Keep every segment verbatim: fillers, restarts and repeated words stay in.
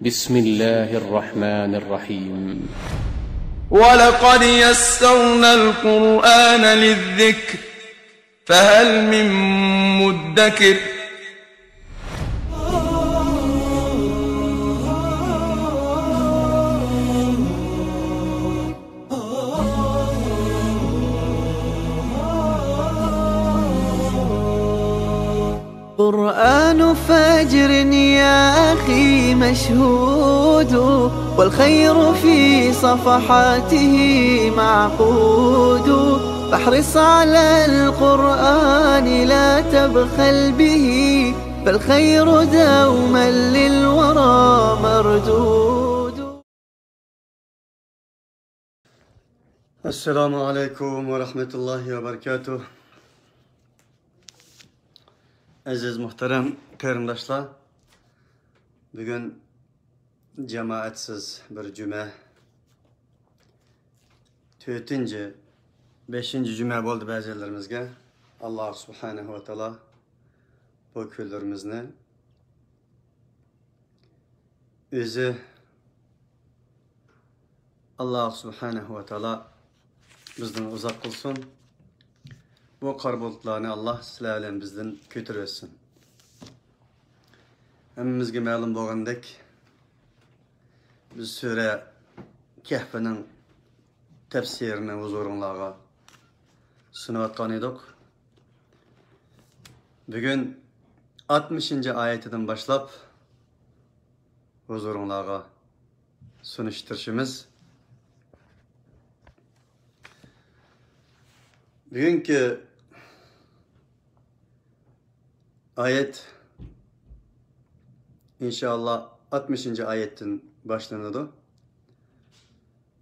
بسم الله الرحمن الرحيم. ولقد يسرنا القرآن للذكر فهل من مدكر. قرآن فجر يا أخي مشهود، والخير في صفحاته معقود. فاحرص على القرآن لا تبخل به، فالخير دوما للورى مردود. ئەسسالامۇ ئەلەيكۇم ۋە رەھمەتۇللاھى ۋە بەرىكاتۇھ. ئەزىز مۇھتەرەم قېرىنداشلار، بۈگۈن جامائەتسىز بىر جۈمە، تۆتىنچى، بەشىنچى جۈمە بولدى بەزىلىرىمىزگە. ئاللاھ سۇبھانەھۇ ۋە تائالا بۇ كۈنلىرىمىزنى ئۆزى، ئاللاھ سۇبھانەھۇ ۋە تائالا بىزدىن ئۇزاق قىلسۇن. بۇ قارا بۇلۇتلارنى ئاللاھ سىلەر بىلەن بىزدىن كۆتۈرۈۋەتسۇن. ھەممىمىزگە مەلۇم بولغاندەك، بىز سۈرە كەھفنىڭ تەپسىرىنى ھۇزۇرۇڭلارغا سۇنۇۋاتقان ئىدۇق. بۈگۈن ئاتمىشىنچى ئايىتىدىن باشلاپ ھۇزۇرۇڭلارغا سۇنۇشتۇرۇشىمىز. بۈگۈنكى ئايەت، ئىنشائاللا، ئاتمىشىنچى ئايەتتىن باشلىنىدۇ.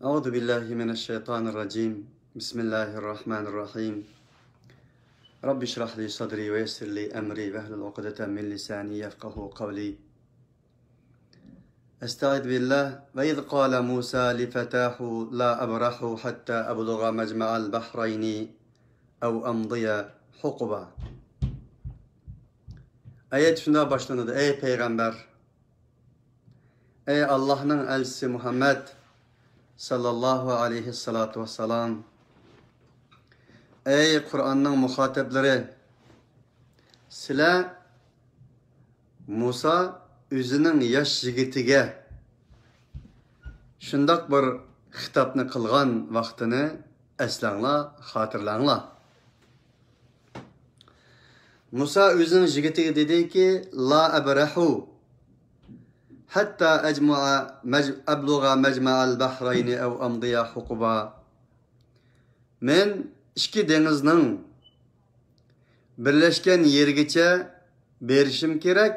أعوذ بالله من الشيطان الرجيم. بسم الله الرحمن الرحيم. رب اشرح لي صدري ويسر لي أمري واحلل عقدة من لساني يفقهوا قولي. أستعيذ بالله. وإذ قال موسى لفتاه لا أبرح حتى أبلغ مجمع البحرين أو أمضي حقبا. ئايەت شۇنداق باشلىنىدۇ: ئەي پەيغەمبەر، ئەي ئاللاھنىڭ ئەلچىسى مۇھەممەد ساللاللاھۇ ئەلەيھىسسالاتۇ ۋەسسالام، ئەي قۇرئاننىڭ مۇخاتەبلىرى، سىلەر مۇسا ئۆزىنىڭ ياش يىگىتىگە شۇنداق بىر خىتابنى قىلغان ۋاقتىنى ئەسلەڭلار، خاتىرىلەڭلار. مۇسا ئۆزىنىڭ يىگىتىگە دېدىكى، لا ئەبرەھۇ ھەتتا ئەجمۇئە مەج-، ئەبلۇغە مەجمەئەل بەھرەينى ئەۋ ئەمضىيە ھۇقۇبا. مەن ئىككى دېڭىزنىڭ بىرلەشكەن يېرىگىچە بېرىشىم كېرەك.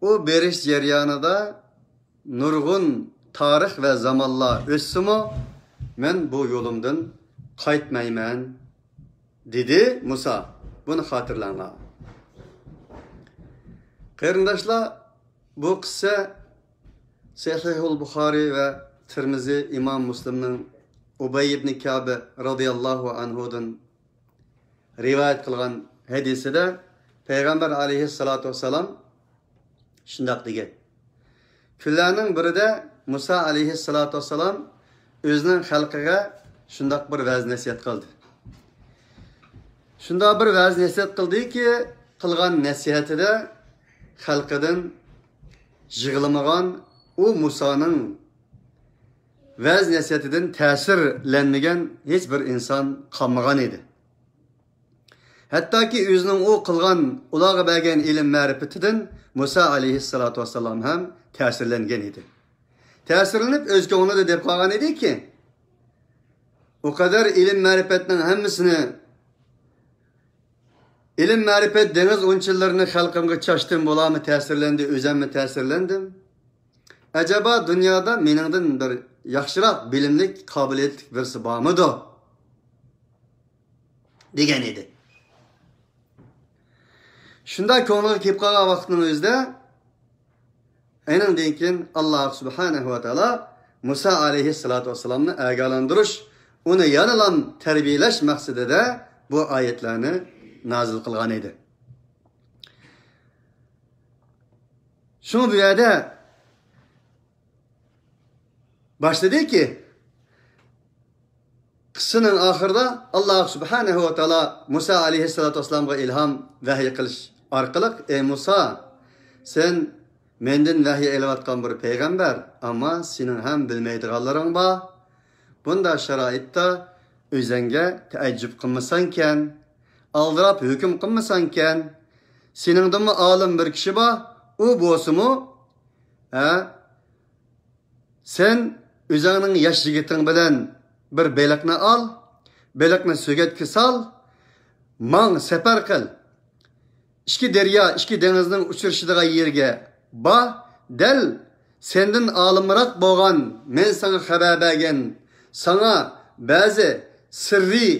ئۇ بېرىش جەريانىدا نۇرغۇن تارىخ ۋە زامانلار ئۆتسىمۇ، مەن بۇ يولۇمدىن قايتمايمەن، دېدى مۇسا. بۇنى خاتىرىلەڭلار. قېرىنداشلار، بۇ قىسسە سەھىھۇل بۇخارىي ۋە تىرمىزى، ئىمام مۇسلىمنىڭ ئۇبەي ئىبنى كەئب رەزىياللاھۇ ئەنھۇدىن رىۋايەت قىلغان ھەدىسىدە پەيغەمبەر ئەلەيھىسسالاتۇ ۋەسسالام شۇنداق دېگەن. كۈنلەرنىڭ بىرىدە مۇسا ئەلەيھىسسالاتۇ ۋەسسالام ئۆزىنىڭ خەلقىگە شۇنداق بىر ۋەز-نەسىھەت قىلدى. شۇنداق بىر ۋەز-نەسىھەت قىلدىكى، قىلغان نەسىھەتىدە خەلقىدىن يىغلىمىغان، ئۇ مۇسانىڭ ۋەز-نەسىھەتىدىن تەسىرلەنمىگەن ھېچ بىر ئىنسان قالمىغان ئىدى. ھەتتاكى ئۆزىنىڭ ئۇ قىلغان، ئۇلارغا بەرگەن ئىلىم-مەرىپىتىدىن مۇسا ئەلەيھىسسالاتۇ ۋەسسالام ھەم تەسىرلەنگەن ئىدى. تەسىرلىنىپ، ئۆز كۆڭلىدە دەپ قالغان ئىدىكى، ئۇ قەدەر ئىلىم-مەرىپەتنىڭ ھەممىسىنى، ئىلىم-مەرىپەت دېڭىز ئۇنچىلىرىنى خەلقىمگە چاچتىم، بۇلارمۇ تەسىرلەندى، ئۆزەممۇ تەسىرلەندىم. ئەجەبا، دۇنيادا مېنىڭدىن بىر ياخشىراق بىلىملىك، قابىلىيەتلىك بىرسى بارمىدۇ؟ دېگەن ئىدى. شۇنداق كۆڭلىگە كېلىپ قالغان ۋاقىتنىڭ ئۆزىدە، ئېنىڭدىن كېيىن ئاللاھ سۇبھانەھۇ ۋە تائالا مۇسا ئەلەيھىسسالاتۇ ۋەسسالامنى ئاگاھلاندۇرۇش، ئۇنى يەنىلا تەربىيەلەش مەقسىتىدە بۇ ئايەتلەرنى نازىل قىلغان ئىدى. شۇڭا بۇ يەردە باشلىدىكى، قىسسىنىڭ ئاخىرىدا ئاللا سۇبھانەھۇ ۋە تائالا مۇسا ئەلەيھىسسالاتۇ ۋەسسالامغا ئىلھام ۋەھىي قىلىش ئارقىلىق، ئەي مۇسا، سەن مەندىن ۋەھىي ئېلىۋاتقان بىر پەيغەمبەر، ئەمما سېنىڭ ھەم بىلمەيدىغانلىرىڭ بار. بۇنداق شارائىتتا ئۆزەڭگە تەئەججۈپ قىلمىساڭكەن، ئالدىراپ ھۆكۈم قىلمىساڭكەن، سېنىڭدىنمۇ ئالىم بىر كىشى بار، ئۇ بولسىمۇ، ھە، سەن ئۆزۈڭنىڭ ياش يىگىتىڭ بىلەن بىر بېلىقنى ئال، بېلىقنى سۆگەتكە سال، ماڭ، سەپەر قىل. ئىككى دەريا، ئىككى دېڭىزنىڭ ئۇچرىشىدىغان يېرىگە بار، دەل سەندىن ئالىمراق بولغان، مەن ساڭا خەۋەر بەرگەن، ساڭا بەزى سىررىي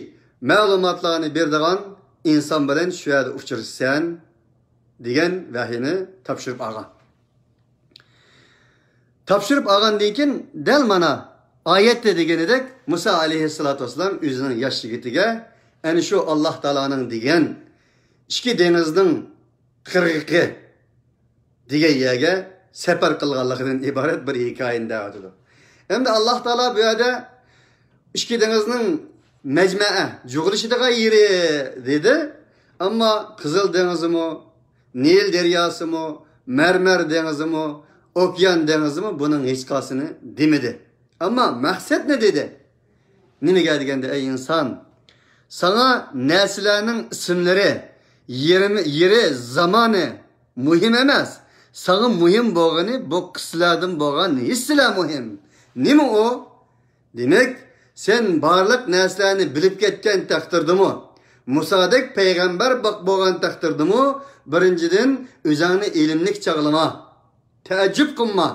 مەلۇماتلارنى بېرىدىغان ئىنسان بىلەن شۇ يەردە ئۇچرىشىسەن، دېگەن ۋەھىينى تاپشۇرۇپ ئالغان. تاپشۇرۇپ ئالغاندىن كېيىن، دەل مانا ئايەتتە دېگىنىدەك، مۇسا ئەلەيھىسسالاتۇ ۋەسسالام ئۆزىنىڭ ياش يىگىتىگە ئەنە شۇ ئاللا تائالانىڭ دېگەن ئىككى دېڭىزنىڭ قىرغىقى دېگەن يەرگە سەپەر قىلغانلىقىدىن ئىبارەت بىر ھېكايىنى دەۋاتىدۇ. ئەمدى ئاللا تائالا بۇ يەردە ئىككى دېڭىزنىڭ مەجمەئە، جۇغلىشىدىغان يېرى دېدى. ئەمما قىزىل دېڭىزىمۇ، نىل دەرياسىمۇ، مەرمەر دېڭىزىمۇ، ئوكيان دېڭىزىمۇ بۇنىڭ ھېچقايسىنى دېمىدى. ئەمما مەقسەت نېمە دېدى؟ نېمىگە دېگەندە، ئەي ئىنسان، ساڭا نەرسىلەرنىڭ ئىسىملىرى، يېرىمى-، يېرى، زامانى مۇھىم ئەمەس. ساڭا مۇھىم بولغىنى بۇ قىسسىلەردىن بولغان ھېسسىلەر مۇھىم. نېمە ئۇ؟ دېمەك، سەن بارلىق نەرسىلەرنى بىلىپ كەتكەن تەقدىردىمۇ، مۇسادەك پەيغەمبەر باق-، بولغان تەقدىردىمۇ، بىرىنچىدىن، ئۆزۈڭنى ئىلىملىك چاغلىما، تەئەججۈپ قىلما،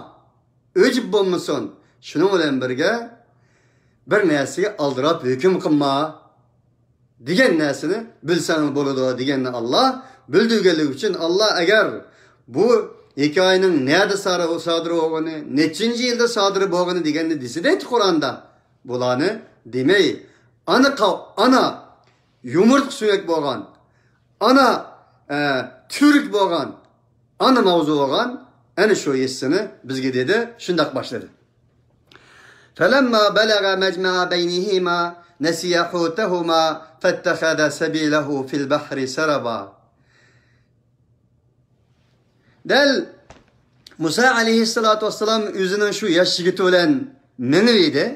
ئۆجۈپ بولمىسۇن. شۇنىڭ بىلەن بىرگە، بىر نەرسىگە ئالدىراپ ھۆكۈم قىلما. دېگەن نەرسىنى بىلسەڭ بولىدۇ دېگەننى ئاللا بىلدۈرگەنلىكى ئۈچۈن، ئاللا ئەگەر بۇ ھېكايىنىڭ نەدە سارى-، سادىر بولغىنى، نەچچىنچى يىلدا سادىر بولغىنى دېگەننى دېسىدى قۇرئاندا، بۇلارنى دېمەي، ئانا قاۋ-، ئانا يۇمۇرتقا سۆڭەك بولغان، ئانا، ئە، تۈۋرۈك بولغان، ئانا ماۋزۇ بولغان ئەنە شۇ ھېسسىنى بىزگە دېدى، شۇنداق باشلىدى. فلما بلغا مجمع بينهما نسيا حوتهما فاتخذ سبيله في البحر سربا. دەل مۇسا ئەلەيھىسسالاتۇ ۋەسسالام ئۆزىنىڭ شۇ ياش يىگىتى بىلەن مېڭىۋىدى.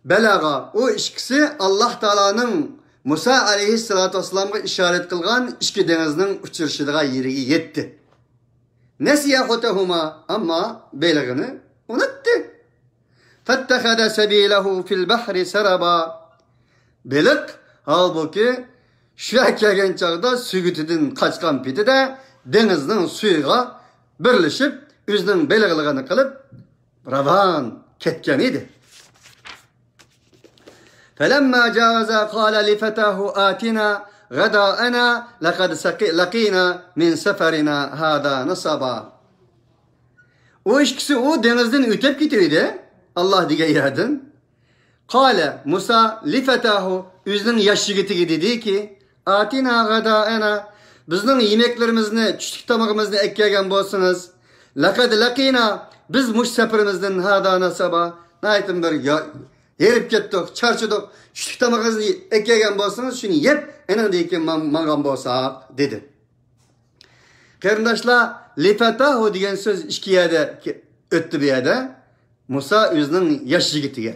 بەلەغا، ئۇ ئىككىسى ئاللاھ تائالانىڭ مۇسا ئەلەيھىسسالاتۇ ۋەسسالامغا ئىشارەت قىلغان ئىككى دېڭىزنىڭ ئۇچرىشىدىغان يېرىگە يەتتى. نەسىيە ھوتەھۇما، ئەمما بېلىغىنى ئۇنتتى. فاتخذ سبيله في البحر سربا. بېلىق، ھالبۇكى، شۇ يەرگە كەلگەن چاغدا سۈگىتىدىن قاچقان پېتىدە دېڭىزنىڭ سۈيىغا بىرلىشىپ، ئۆزىنىڭ بېلىغلىقىنى قىلىپ، راۋان كەتكەن ئىدى. فلما جاوزا قال لفتاه آتنا غداءنا لقد سقي-، لقينا من سفرنا هذا نصبا. ئۇ ئىككىسى ئۇ دېڭىزدىن ئۆتۈپ كېتىۋىدى، ئاللاھ دېگەن يەردىن. قال مۇسا لفتاه، ئۆزىنىڭ ياش يىگىتىگە دېدىكى، آتنا غداءنا، بىزنىڭ يېمەكلىرىمىزنى، چۈشلۈك تامىقىمىزنى ئەكەلگەن بولسىڭىز، لقد لقينا، بىز مۇشۇ سەپىرىمىزدىن هذا نصبا، ناھايىتى بىر يا-، ھېرىپ كەتتۇق، چارچىدۇق، چۈشلۈك تامىقىمىزنى ئەكەلگەن بولسىڭىز، شۇنى يەپ، ئېنىڭدىن كېيىن ماڭ-، ماڭغان بولساق، دېدى. قېرىنداشلار، لفتاه دېگەن سۆز ئىككى يەردە كە-، ئۆتتى بۇ يەردە. مۇسا ئۆزىنىڭ ياش يىگىتىگە.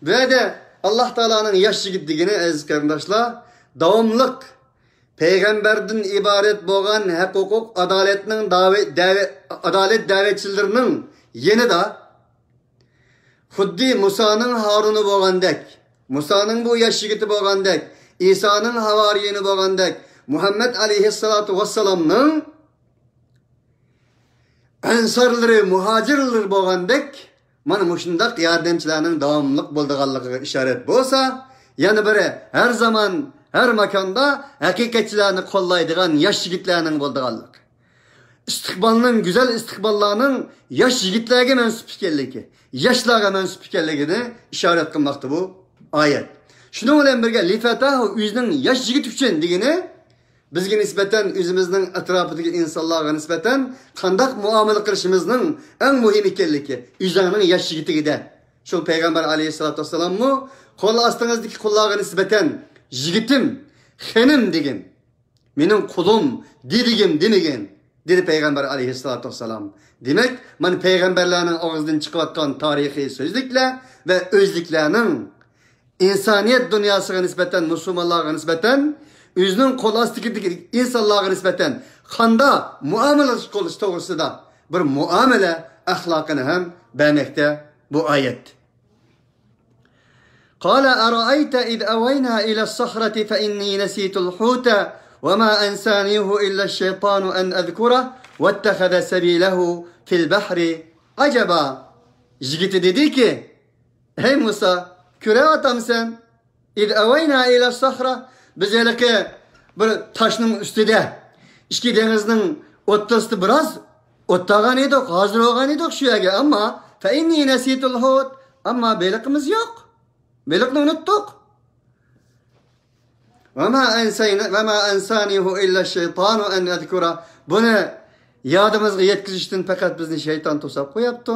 بۇ يەردە ئاللاھ تائالانىڭ ياش يىگىت دېگىنى، ئەزىز قېرىنداشلار، داۋاملىق پەيغەمبەردىن ئىبارەت بولغان ھەق-ھوقۇق، ئادالەتنىڭ داۋە-، دەۋە-، ئادالەت دەۋەتچىلىرىنىڭ يېنىدا خۇددى مۇسانىڭ ھارۇنى بولغاندەك، مۇسانىڭ بۇ ياش يىگىتى بولغاندەك، ئىسانىڭ ھاۋارىيىنى بولغاندەك، مۇھەممەد ئەلەيھىسسالاتۇ ۋەسسالامنىڭ ئەنسارلىرى، مۇھاجىرلىرى بولغاندەك، مانا مۇشۇنداق ياردەمچىلەرنىڭ داۋاملىق بولىدىغانلىقىغا ئىشارەت بولسا، يەنە بىرى، ھەر زامان، ھەر ماكاندا ھەقىقەتچىلەرنى قوللايدىغان ياش يىگىتلەرنىڭ بولىدىغانلىقى. ئىستىقبالنىڭ، گۈزەل ئىستىقباللارنىڭ ياش يىگىتلەرگە مەنسۇپ ئىكەنلىكى، ياشلارغا مەنسۇپ ئىكەنلىكىنى ئىشارەت قىلماقتا بۇ ئايەت. شۇنىڭ بىلەن بىرگە، لىفەتاھۇ، ئۆزىنىڭ ياش يىگىتى ئۈچۈن دېگىنى، بىزگە نىسبەتەن، ئۆزىمىزنىڭ ئەتراپىدىكى ئىنسانلارغا نىسبەتەن قانداق مۇئامىلە قىلىشىمىزنىڭ ئەڭ مۇھىم ئىكەنلىكى، ئۆزۈڭنىڭ ياش يىگىتىگىدە. شۇ پەيغەمبەر ئەلەيھىسسالاتۇ ۋەسسالاممۇ قول ئاستىڭىزدىكى قۇللارغا نىسبەتەن يىگىتىم، خېنىم دېگىن. مېنىڭ قۇلۇم، دېدىگىم دېمىگىن، دېدى پەيغەمبەر ئەلەيھىسسالاتۇ ۋەسسالام. دېمەك، مانا پەيغەمبەرلەرنىڭ ئاغزىدىن چىقىۋاتقان تارىخىي سۆزلۈكلەر ۋە ئۆزلۈكلەرنىڭ ئىنسانىيەت دۇنياسىغا نىسبەتەن، مۇسۇلمانلارغا نىسبەتەن ئۆزىنىڭ قول ئاستىدىكى ئىنسانلارغا نىسبەتەن قانداق مۇئامىلە قىلىش توغرىسىدا بىر مۇئامىلە ئەخلاقىنى ھەم بەرمەكتە بۇ ئايەت. قال أرأيت إذ أوينا إلى الصخرة فإني نسيت الحوت وما أنسانيه إلا الشيطان أن أذكره واتخذ سبيله في البحر عجبا. يىگىتى دېدىكى، ھەي مۇسا، كۆرۈۋاتامسەن؟ إذ أوينا إلى الصخرة، بىز ھېلىقى بىر تاشنىڭ ئۈستىدە، ئىككى دېڭىزنىڭ ئوتتۇرىسىدا بىراز ئولتۇرغان ئىدۇق، ھازىر بولغان ئىدۇق شۇ يەرگە، ئەمما فإني نسيت الحوت، ئەمما بېلىقىمىز يوق. بېلىقنى ئۇنتتۇق. وما أنسينا، وما أنسانيه إلا الشيطان أن أذكره. بۇنى يادىمىزغا يەتكۈزۈشتىن پەقەت بىزنى شەيتان توساپ قوياپتۇ.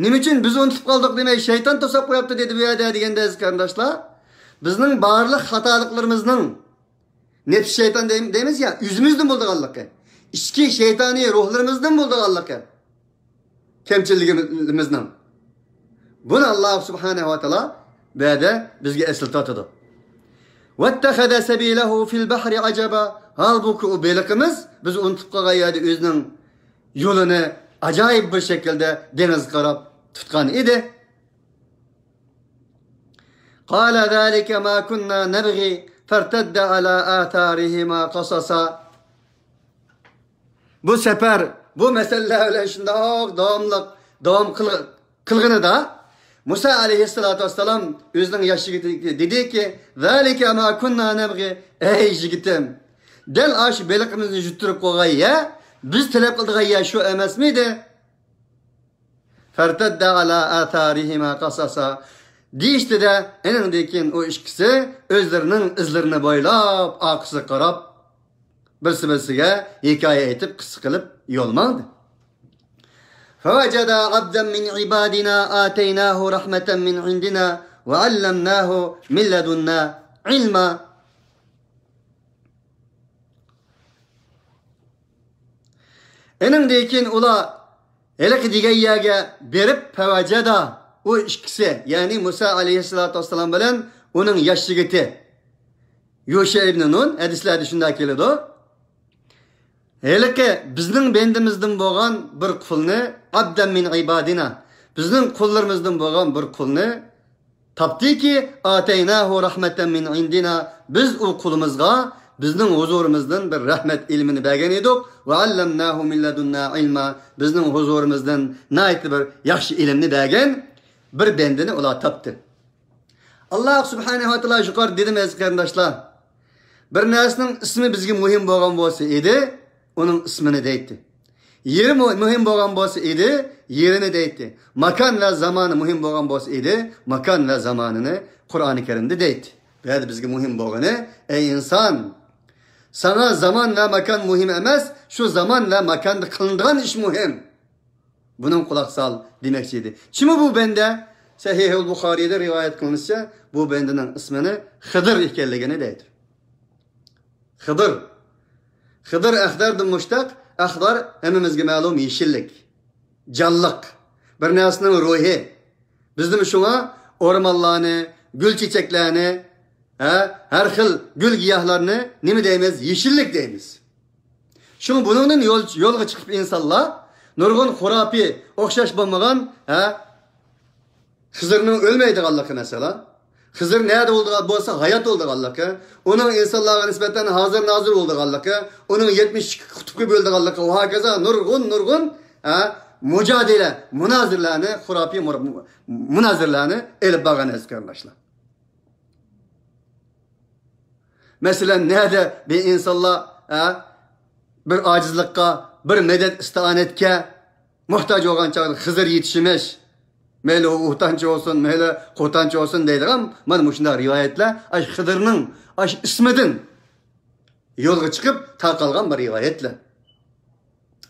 نېمە ئۈچۈن بىز ئۇنتۇپ قالدۇق دېمەي، شەيتان توساپ قوياپتۇ دېدى بۇ يەردە دېگەندە، ئەزىز قېرىنداشلار، بىزنىڭ بارلىق خاتالىقلىرىمىزنىڭ نەپس شەيتان دەي-، دەيمىز يا، ئۆزىمىزدىن بولىدىغانلىقى، ئىچكى شەيتانىي روھلىرىمىزدىن بولىدىغانلىقى، كەمچىلىكىمىزنىڭ. بۇنى ئاللاھ سۇبھانەھۇ ۋە تائالا بۇ يەردە بىزگە ئەسلىتىۋاتىدۇ. واتخذ سبيله في البحر عجبا. ھالبۇكى، ئۇ بېلىقىمىز بىز ئۇنتۇپ قالغان يەردە ئۆزىنىڭ يولىنى ئاجايىپ بىر شەكىلدە دېڭىزغا قاراپ تۇتقان ئىدى. قال ذلك ما كنا نبغي فارتدا على آثارهما قصصا. بۇ سەپەر بۇ مەسىلىلەر بىلەن شۇنداق داۋاملىق داۋام قىل-، قىلغىنىدا، مۇسا ئەلەيھىسسالاتۇ ۋەسسالام ئۆزىنىڭ ياش يىگىتىگە دېدىكى، ذلك ما كنا نبغي، ئەي يىگىتىم، دەل ئاشۇ بېلىقىمىزنى يۇتتۇرۇپ قويغان يەر، بىز تەلەپ قىلىدىغان يەر شۇ ئەمەسمىدى؟ فارتدا على آثارهما قصصا دېيىشتىدە، ئېنىڭدىن كېيىن ئۇ ئىككىسى ئۆزلىرىنىڭ ئىزلىرىنى بويلاپ، ئارقىسىغا قاراپ، بىرسى بىرسىگە ھېكايە ئېيتىپ، قىسسە قىلىپ يول ماڭدى. فوجدا عبدا من عبادنا آتيناه رحمة من عندنا وعلمناه من لدنا علما. ئېنىڭدىن كېيىن ئۇلار ھېلىقى دېگەن يەرگە بېرىپ، فەۋەجەدا، ئۇ ئىككىسى، يەنى مۇسا ئەلەيھىسسالاتۇ ۋەسسالام بىلەن ئۇنىڭ ياش يىگىتى يۇشە ئىبنى نۇن، ھەدىسلەردە شۇنداق كېلىدۇ. ھېلىقى بىزنىڭ بەندىمىزدىن بولغان بىر قۇلنى، عبدا من عبادنا، بىزنىڭ قۇللىرىمىزدىن بولغان بىر قۇلنى تاپتىكى، آتيناه رحمة من عندنا، بىز ئۇ قۇلىمىزغا بىزنىڭ ھۇزۇرىمىزدىن بىر رەھمەت ئىلمىنى بەرگەن ئىدۇق، وعلمناه من لدنا علما، بىزنىڭ ھۇزۇرىمىزدىن ناھايىتى بىر ياخشى ئىلىمنى بەرگەن بىر بەندىنى ئۇلار تاپتى. ئاللاھ سۇبھانەھۇ ۋە تائالا يۇقىرىدا دېدىم، ئەزىز قېرىنداشلار، بىر نەرسىنىڭ ئىسمى بىزگە مۇھىم بولغان بولسا ئىدى، ئۇنىڭ ئىسمىنى دەيتتى. يېرى مۇ-، مۇھىم بولغان بولسا ئىدى، يېرىنى دەيتتى. ماكان ۋە زامانى مۇھىم بولغان بولسا ئىدى، ماكان ۋە زامانىنى قۇرئانى كەرىمدە دەيتتى. بۇ يەردە بىزگە مۇھىم بولغىنى، ئەي ئىنسان، ساڭا زامان ۋە ماكان مۇھىم ئەمەس، شۇ زامان ۋە ماكاندا قىلىنىدىغان ئىش مۇھىم. بۇنىڭغا قۇلاق سال دېمەكچى ئىدى. چىمۇ بۇ بەندە؟ سەھىھۇل بۇخارىيدا رىۋايەت قىلىنىشىچە، بۇ بەندىنىڭ ئىسمىنى خىدىر ئىكەنلىكىنى دەيدۇ. خىدىر. خىدىر ئەخدەردىن مۇشتەق. ئەخدەر ھەممىمىزگە مەلۇم، يېشىللىك، جانلىق، بىر نەرسىنىڭ روھى. بىزدىمۇ شۇڭا ئورمانلارنى، گۈل چېچەكلەرنى، ھە، ھەر خىل گۈل گىياھلارنى نېمە دەيمىز؟ يېشىللىك دەيمىز. شۇڭا بۇنىڭدىن يول، يولغا چىقىپ ئىنسانلار نۇرغۇن خۇراپىي، ئوخشاش بولمىغان، ھە، خىزىرنىڭ ئۆلمەيدىغانلىقى مەسىلەن. خىزىر نەدە بولىدىغان بولسا ھايات بولىدىغانلىقى، ئۇنىڭ ئىنسانلارغا نىسبەتەن ھازىر نازىر بولىدىغانلىقى، ئۇنىڭ يەتمىش ئىككى قۇتۇپقا بۆلىدىغانلىقى ۋە ھاكازا نۇرغۇن، نۇرغۇن، ھە، مۇجادىلە، مۇنازىرىلەرنى، خۇراپىي مۇر-، مۇنازىرىلەرنى ئېلىپ بارغان ئەزىز قېرىنداشلار. مەسىلەن، نەدە بىر ئىنسانلار، ھە، بىر ئاجىزلىققا، بىر مەدەت ئىستىئانەتكە موھتاج بولغان چاغدا خىزىر يېتىشىمىش، مەيلى ئۇ ئۇھتانچى بولسۇن، مەيلى قوتانچى بولسۇن دەيدىغان مانا مۇشۇنداق رىۋايەتلەر ئاشۇ خىزىرنىڭ ئاشۇ ئىسمىدىن يولغا چىقىپ تارقالغان بىر رىۋايەتلەر.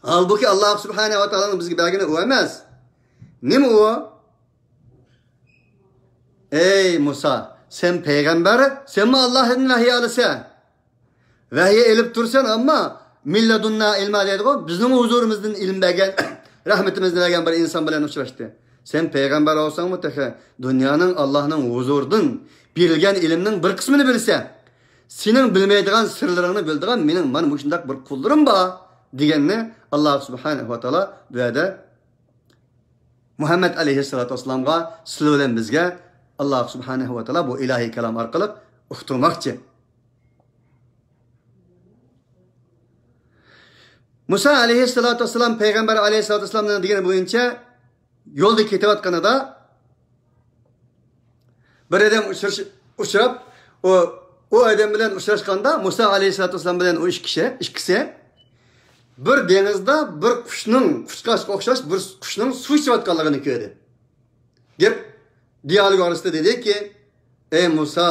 ھالبۇكى، ئاللاھ سۇبھانەھۇ ۋە تائالانىڭ بىزگە بەرگىنى ئۇ ئەمەس. نېمە ئۇ؟ ئەي مۇسا، سەن پەيغەمبەر، سەنمۇ ئاللاھتىن ۋەھىي ئالىسەن. ۋەھىي ئېلىپ تۇرسەن، ئەمما مىللەدۇننا ئىلما دەيدىغۇ، بىزنىڭ ھۇزۇرىمىزدىن ئىلىم بەرگەن، رەھمىتىمىزنى بەرگەن بىر ئىنسان بىلەن ئۇچراشتى. سەن پەيغەمبەر بولساڭمۇ تېخى دۇنيانىڭ، ئاللاھنىڭ ھۇزۇرىدىن بېرىلگەن ئىلىمنىڭ بىر قىسمىنى بىلىسەن. سېنىڭ بىلمەيدىغان سىرلىرىڭنى بىلىدىغان مېنىڭ مانا مۇشۇنداق بىر قۇللىرىم بار، دېگەننى ئاللاھ سۇبھانەھۇ ۋە تائالا بۇ يەردە مۇھەممەد ئەلەيھىسسالاتۇ ۋەسسالامغا، سىلەر بىلەن بىزگە ئاللاھ سۇبھانەھۇ ۋە تائالا بۇ ئىلاھىي كالام ئارقىلىق ئۇقتۇرماقچى. مۇسا ئەلەيھىسسالاتۇ ۋەسسالام پەيغەمبەر ئەلەيھىسسالاتۇ ۋەسسالامنىڭ دېگىنى بويىچە يولدا كېتىۋاتقىنىدا، بىر ئادەم ئۇچراش-، ئۇچراپ، ئۇ، ئۇ ئادەم بىلەن ئۇچراشقاندا، مۇسا ئەلەيھىسسالاتۇ ۋەسسالام بىلەن ئۇ ئىككى كىشى، ئىككىسى بىر دېڭىزدا بىر قۇشنىڭ، قۇشقاچقا ئوخشاش بىر قۇشنىڭ سۇ ئىچىۋاتقانلىقىنى كۆردى. گەپ، دىيالوگ ئارىسىدا دېدىكى، ئەي مۇسا،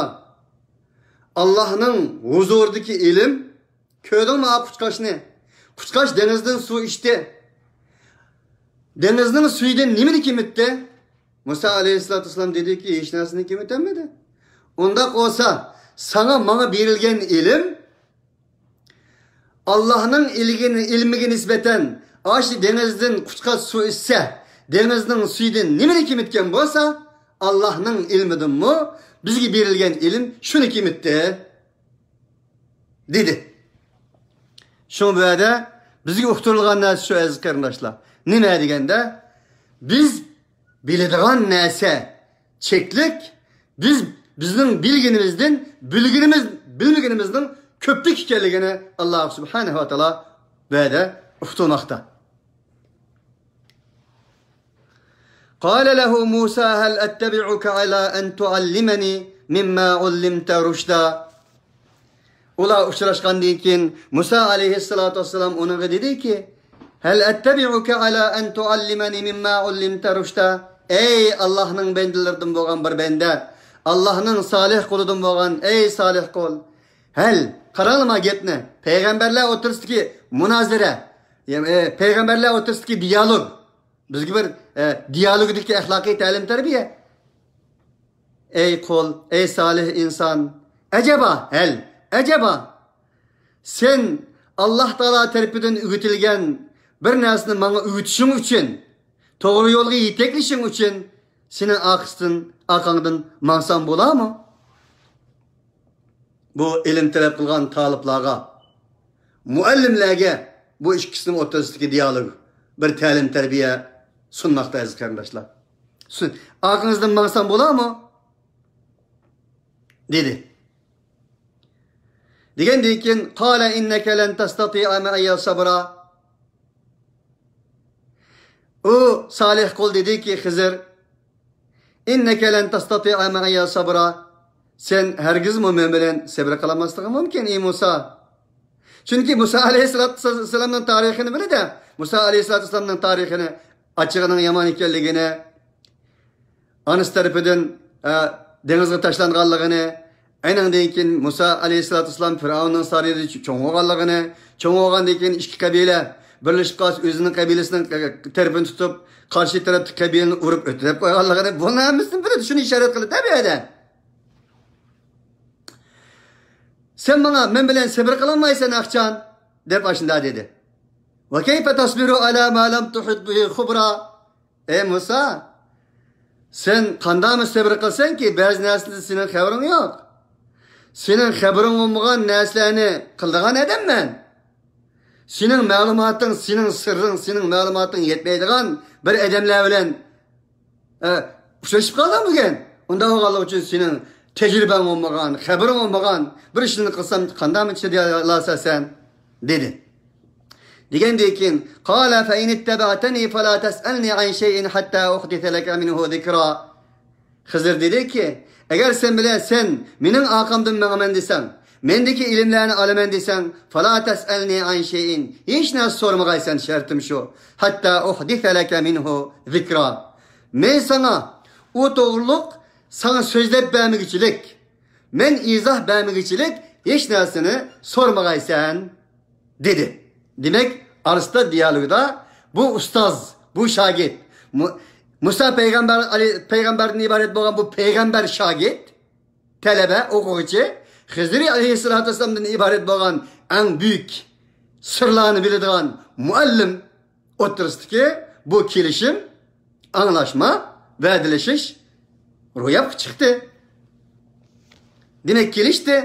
ئاللاھنىڭ ھۇزۇرىدىكى ئىلىم، كۆردۈڭمۇ ئا قۇشقاچنى؟ قۇشقاچ دېڭىزدىن سۇ ئىچتى. دېڭىزنىڭ سۈيىدىن نېمىنى كېمىتتى؟ مۇسا ئەلەيھىسسالاتۇ ۋەسسالام دېدىكى، ھېچ نەرسىنى كېمىتەلمىدى. ئۇنداق بولسا، ساڭا ماڭا بېرىلگەن ئىلىم، ئاللاھنىڭ ئىلگىنى-، ئىلمىگە نىسبەتەن، ئاشۇ دېڭىزدىن قۇشقاچ سۇ ئىچسە، دېڭىزنىڭ سۈيىدىن نېمىنى كېمىتكەن بولسا، ئاللاھنىڭ ئىلمىدىنمۇ بىزگە بېرىلگەن ئىلىم شۇنى كېمىتتى، دېدى. شۇڭا بۇ يەردە بىزگە ئۇقتۇرۇلغان نەرسە شۇ، ئەزىز قېرىنداشلار. نېمە دېگەندە، بىز بىلىدىغان نەرسە چەكلىك، بىز، بىزنىڭ بىلگىنىمىزدىن، بىلگىنىمىز، بىلمىگىنىمىزنىڭ كۆپلۈك ئىكەنلىكىنى ئاللاھ سۇبھانەھۇ ۋە تائالا بۇ يەردە ئۇقتۇرماقتا. قال له موسى هل أتبعك على أن تعلمني مما علمت رشدا. ئۇلار ئۇچراشقاندىن كېيىن مۇسا ئەلەيھىسسالاتۇ ۋەسسالام ئۇنىڭغا دېدىكى، هل أتبعك على أن تعلمني مما علمت رشدا. ئەي ئاللاھنىڭ بەندىلىرىدىن بولغان بىر بەندە، ئاللاھنىڭ سالىھ قۇلىدىن بولغان، ئەي سالىھ قۇل، ھەل، قاراڭلار ما گەپنى، پەيغەمبەرلەر ئوتتۇرىسىدىكى مۇنازىرە، يەنى، ئە، پەيغەمبەرلەر ئوتتۇرىسىدىكى دىيالوگ، بىزگە بىر، ئە، دىيالوگدىكى ئەخلاقىي تەلىم-تەربىيە. ئەي قۇل، ئەي سالىھ ئىنسان، ئەجەبا، ھەل، ئەجەبا، سەن ئاللاھ تائالا تەرىپىدىن ئۆگىتىلگەن بىر نەرسىنى ماڭا ئۆگىتىشىڭ ئۈچۈن، توغرا يولغا يېتەكلىشىڭ ئۈچۈن سېنىڭ ئارقىسىدىن، ئارقاڭدىن ماڭسام بولامۇ؟ بۇ ئىلىم تەلەپ قىلغان تالىپلارغا، مۇئەللىملەرگە بۇ ئىككىسىنىڭ ئوتتۇرىسىدىكى دىيالوگ بىر تەلىم-تەربىيە سۇنماقتا، ئەزىز قېرىنداشلار. سۇن-، ئارقىڭىزدىن ماڭسام بولامۇ؟ دېدى. دېگەندىن كېيىن، قال إنك لن تستطيع معي صبرا. ئۇ سالىھ قۇل دېدىكى، خىزىر، إنك لن تستطيع معي صبرا. سەن ھەرگىزمۇ مەن بىلەن سەبرى قىلالماسلىقىڭ مۇمكىن، ئى مۇسا. چۈنكى مۇسا ئەلەيھىسسالاتۇ ۋەسسالامنىڭ تارىخىنى بىلىدۇ. مۇسا ئەلەيھىسسالاتۇ ۋەسسالامنىڭ تارىخىنى، ئاچچىقىنىڭ يامان ئىكەنلىكىنى، ئانىسى تەرىپىدىن، ئە، دېڭىزغا تاشلانغانلىقىنى، ئېنىڭدىن كېيىن مۇسا ئەلەيھىسسالاتۇ ۋەسسالام فىرئەۋننىڭ سارىيىدا چوڭ بولغانلىقىنى، چوڭ بولغاندىن كېيىن ئىككى قەبىلە بىرلىشىپ قالسا، ئۆزىنىڭ قەبىلىسىنىڭ تەرىپىنى تۇتۇپ، قارشى تەرەپتىكى قەبىلىنى ئۇرۇپ ئۆتۈرۈپ قويغانلىقىنى، بۇنىڭ ھەممىسىنى بىلىدۇ، شۇنى ئىشارەت قىلدى بۇ يەردە. سەن ماڭا، مەن بىلەن سەبرى قىلالمايسەن ئاخچان، دەپ ئاشۇنداق دېدى. وكيف تصبر على ما لم تحط به خبرا. ئەي مۇسا، سەن قانداقمۇ سەبرى قىلسەنكى، بەزى نەرسىدىن سېنىڭ خەۋىرىڭ يوق. سېنىڭ خەۋىرىڭ بولمىغان نەرسىلەرنى قىلىدىغان ئادەممەن. سېنىڭ مەلۇماتىڭ، سېنىڭ سىررىڭ، سېنىڭ مەلۇماتىڭ يەتمەيدىغان بىر ئادەملەر بىلەن، ئە، ئۇچرىشىپ قالدىڭ بۈگۈن. ئۇنداق بولغانلىقى ئۈچۈن سېنىڭ تەجرىبەڭ بولمىغان، خەۋىرىڭ بولمىغان بىر ئىشنى قىلسام قانداقمۇ چىدىيالاسەن؟ دېدى. دېگەندىن كېيىن، قال فإن اتبعتني فلا تسألني عن شيء حتى أحدث لك منه ذكرا. خىزىر دېدىكى، ئەگەر سەن بىلەن، سەن مېنىڭ ئارقامدىن ماڭىمەن دېسەڭ، مەندىكى ئىلىملەرنى ئالىمەن دېسەڭ، فلا تسألني عن شيء، ھېچ نەرسە سورىمىغايسەن، شەرتىم شۇ، حتى أحدث لك منه ذكرا. مەن ساڭا ئۇ توغرۇلۇق ساڭا سۆزلەپ بەرمىگۈچىلىك، مەن ئىزاھ بەرمىگۈچىلىك ھېچ نەرسىنى سورىمىغايسەن، دېدى. دېمەك، ئارىسىدا دىيالوگدا بۇ ئۇستاز، بۇ شاگىرت، مۇ-، مۇسا پەيغەمبەر، پەيغەمبەردىن ئىبارەت بولغان بۇ پەيغەمبەر شاگىرت، تەلەبە، ئوقۇغۇچى، خىزىر ئەلەيھىسسالاتۇ ۋەسسالامدىن ئىبارەت بولغان ئەڭ بۈيۈك سىرلارنى بىلىدىغان مۇئەللىم ئوتتۇرىسىدىكى بۇ كېلىشىم، ئاڭلاشما، ۋەدىلىشىش روياپقا چىقتى. دېمەك، كېلىشتى.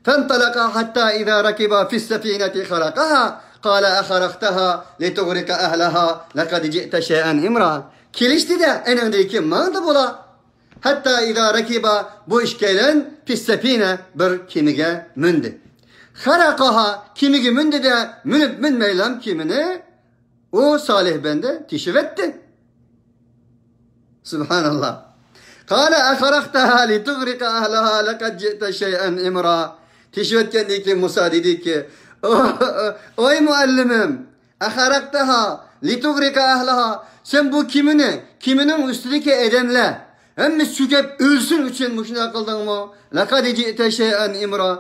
فانطلقا حتى إذا ركبا في السفينة خرقها قال أخرقتها لتغرق أهلها لقد جئت شيئا إمرا. كېلىشتى-دە، ئېنىڭدىن كېيىن ماڭدى بۇلار. ھەتتا ئىزا رەكىبا، بۇ ئىككىيلەن، فىسسەفىنە، بىر كېمىگە مىندى. خەرەقاھا، كېمىگە مىندى-دە، مىنىپ مىنمەيلام كېمىنى ئۇ سالىھ بەندە تېشىۋەتتى. سۇبھاناللا. قال أخرقتها لتغرق أهلها لقد جئت شيئا إمرا. تېشىۋەتكەندىن كېيىن مۇسا دېدىكى، ئوي مۇئەللىمىم، أخرقتها لتغرق أهلها. سەن بۇ كېمىنى، كېمىنىڭ ئۈستىدىكى ئادەملەر ھەممىسى چۆكۈپ ئۆلسۇن ئۈچۈن مۇشۇنداق قىلدىڭمۇ؟ لقد جئت شيئا إمرا.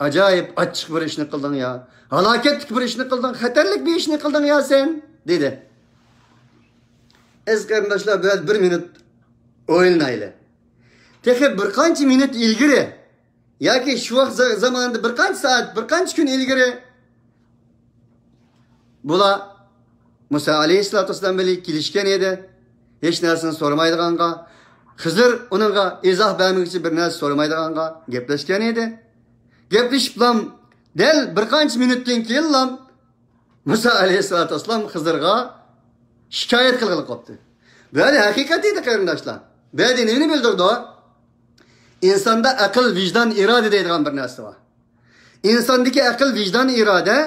ئاجايىپ ئاچچىق بىر ئىشنى قىلدىڭ يا. ھالاكەتلىك بىر ئىشنى قىلدىڭ، خەتەرلىك بىر ئىشنى قىلدىڭ يا سەن، دېدى. ئەزىز قېرىنداشلار، بىر، بىر مىنۇت ئويلىنايلى. تېخى بىر قانچە مىنۇت ئىلگىرى ياكى شۇ ۋاقىت زا-، زاماندا بىر قانچە سائەت، بىر قانچە كۈن ئىلگىرى بۇلار مۇسا ئەلەيھىسسالاتۇ ۋەسسالام بىلەن كېلىشكەن ئىدى. ھېچ نەرسىنى سورىمايدىغانغا، خىزىر ئۇنىڭغا ئىزاھ بەرمىگۈچە بىر نەرسە سورىمايدىغانغا گەپلەشكەن ئىدى. گەپلىشىپلام دەل بىر قانچە مىنۇتتىن كېيىنلام مۇسا ئەلەيھىسسالاتۇ ۋەسسالام خىزىرغا شىكايەت قىلغىلى قوپتى. بۇ يەردە ھەقىقەت ئىدى، قېرىنداشلار. بۇ يەردە نېمىنى بىلدۈرىدۇ؟ ئىنساندا ئەقىل، ۋىجدان، ئىرادە دەيدىغان بىر نەرسە بار. ئىنساندىكى ئەقىل، ۋىجدان، ئىرادە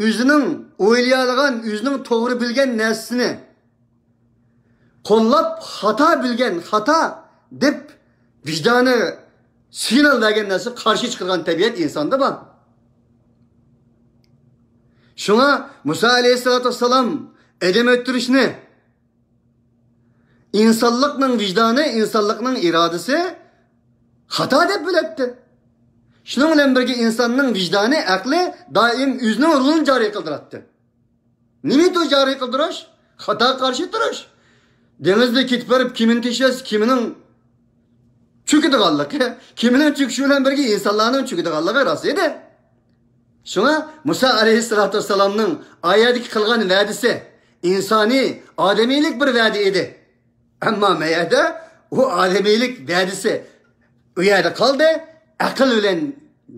ئۆزىنىڭ ئويلىيالىغان، ئۆزىنىڭ توغرا بىلگەن نەرسىسىنى قوللاپ، خاتا بىلگەن، خاتا دەپ ۋىجدانى سىگنال بەرگەن نەرسە قارشى چىقىدىغان تەبىئەت ئىنساندا بار. شۇڭا مۇسا ئەلەيھىسسالاتۇ ۋەسسالام ئادەم ئۆلتۈرۈشنى ئىنسانلىقنىڭ ۋىجدانى، ئىنسانلىقنىڭ ئىرادىسى خاتا دەپ بىلەتتى. شۇنىڭ بىلەن بىرگە ئىنساننىڭ ۋىجدانى، ئەقلى دائىم ئۆزىنىڭ رولىنى جارى قىلدۇراتتى. نېمە ئۇ جارى قىلدۇرۇش؟ خاتاغا قارشى تۇرۇش. دېڭىزدا كېتىپ بېرىپ كېمىنى تېشىۋەتسە، كېمىنىڭ چۆكىدىغانلىقى، كېمىنىڭ چۆكۈشى بىلەن بىرگە ئىنسانلارنىڭ چۆكىدىغانلىقى راست ئىدى. شۇڭا مۇسا ئەلەيھىسسالاتۇ ۋەسسالامنىڭ ئا يەردىكى قىلغان ۋەدىسى ئىنسانىي، ئادەمىيلىك بىر ۋەدە ئىدى. ئەمما مەيەردە ئۇ ئادەمىيلىك ۋەدىسى ئۇ يەردە قالدى، ئەقىل بىلەن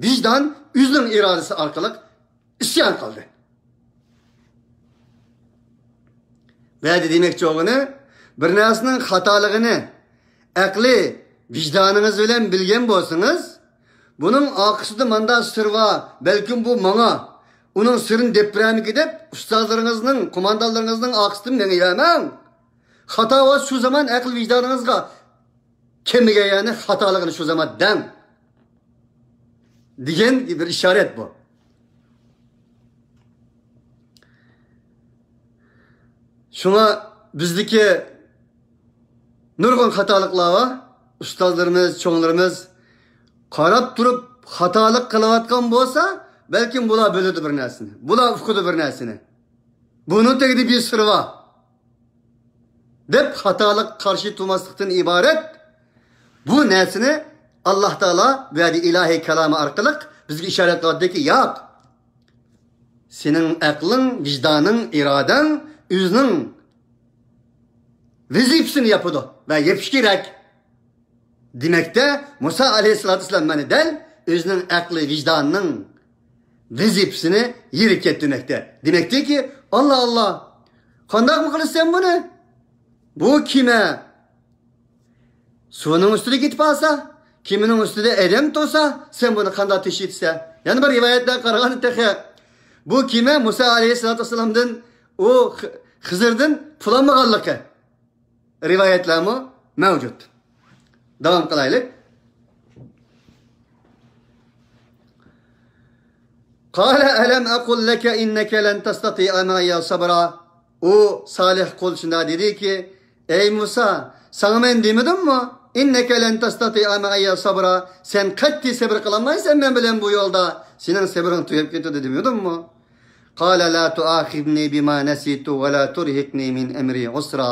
ۋىجدان ئۆزىنىڭ ئىرادىسى ئارقىلىق ئىسيان قىلدى. ۋەدە دېمەكچى بولغىنى، بىر نەرسىنىڭ خاتالىقىنى ئەقلىي ۋىجدانىڭىز بىلەن بىلگەن بولسىڭىز، بۇنىڭ ئارقىسىدا ماندا سىر بار، بەلكىم بۇ ماڭا ئۇنىڭ سىرىنى دەپ بېرەرمىكىن دەپ، ئۇستازلىرىڭىزنىڭ، قوماندانلىرىڭىزنىڭ ئارقىسىدىن مېڭىۋەرمەڭ. خاتا بولسا شۇ زامان ئەقىل ۋىجدانىڭىزغا كەلمىگەن يەرنى خاتالىقىنى شۇ زامان دەڭ، دېگەن بىر ئىشارەت بۇ. شۇڭا بىزدىكى نۇرغۇن خاتالىقلار بار. ئۇستازلىرىمىز، چوڭلىرىمىز قاراپ تۇرۇپ خاتالىق قىلىۋاتقان بولسا، بەلكىم بۇلار بىلىدۇ بىر نەرسىنى، بۇلار ئۇقىدۇ بىر نەرسىنى. بۇنىڭ تېگىدە بىر سىر بار، دەپ خاتالىق قارشى تۇرماسلىقتىن ئىبارەت. بۇ نەرسىنى ئاللا تائالا بۇ يەردە ئىلاھىي كالامى ئارقىلىق بىزگە ئىشارەت قىلىۋاتىدۇكى، ياق، سېنىڭ ئەقلىڭ، ۋىجدانىڭ، ئىرادەڭ ئۆزىنىڭ ۋەزىپىسىنى ياپىدۇ ۋە يېپىشى كېرەك. دېمەكتە، مۇسا ئەلەيھىسسالاتۇ ۋەسسالام مانا دەل ئۆزىنىڭ ئەقلى، ۋىجدانىنىڭ ۋەزىپىسىنى يېرى كەتتۈرمەكتە. دېمەكتىكى، ئاللا، ئاللا، قانداقمۇ قىلىسەن بۇنى؟ بۇ كېمە سۇنىڭ ئۈستىدە كېتىپ قالسا، كېمىنىڭ ئۈستىدە ئادەم تۇرسا، سەن بۇنى قانداق تېشىۋېتىسەن؟ يەنە بىر رىۋايەتلەرگە قارىغاندا تېخى بۇ كېمە مۇسا ئەلەيھىسسالاتۇ ۋەسسالامدىن، ئۇ خىزىردىن پۇل ئالمىغانلىقى رىۋايەتلەرمۇ مەۋجۇت. داۋام قىلايلى. قال ألم أقل لك إنك لن تستطيع معي صبرا. ئۇ سالىھ قۇل شۇنداق دېدىكى، ئەي مۇسا، ساڭا مەن دېمىدىممۇ؟ «إنك لن تستطيع معي صبرا»، سەن قەتئىي سەبرى قىلالمايسەن مەن بىلەن بۇ يولدا. سېنىڭ سەبرىڭ تۈگەپ كېتىدۇ دېمىدىممۇ؟ «قال لا تؤاخذني بما نسيت ولا ترهقني من أمري عسرا».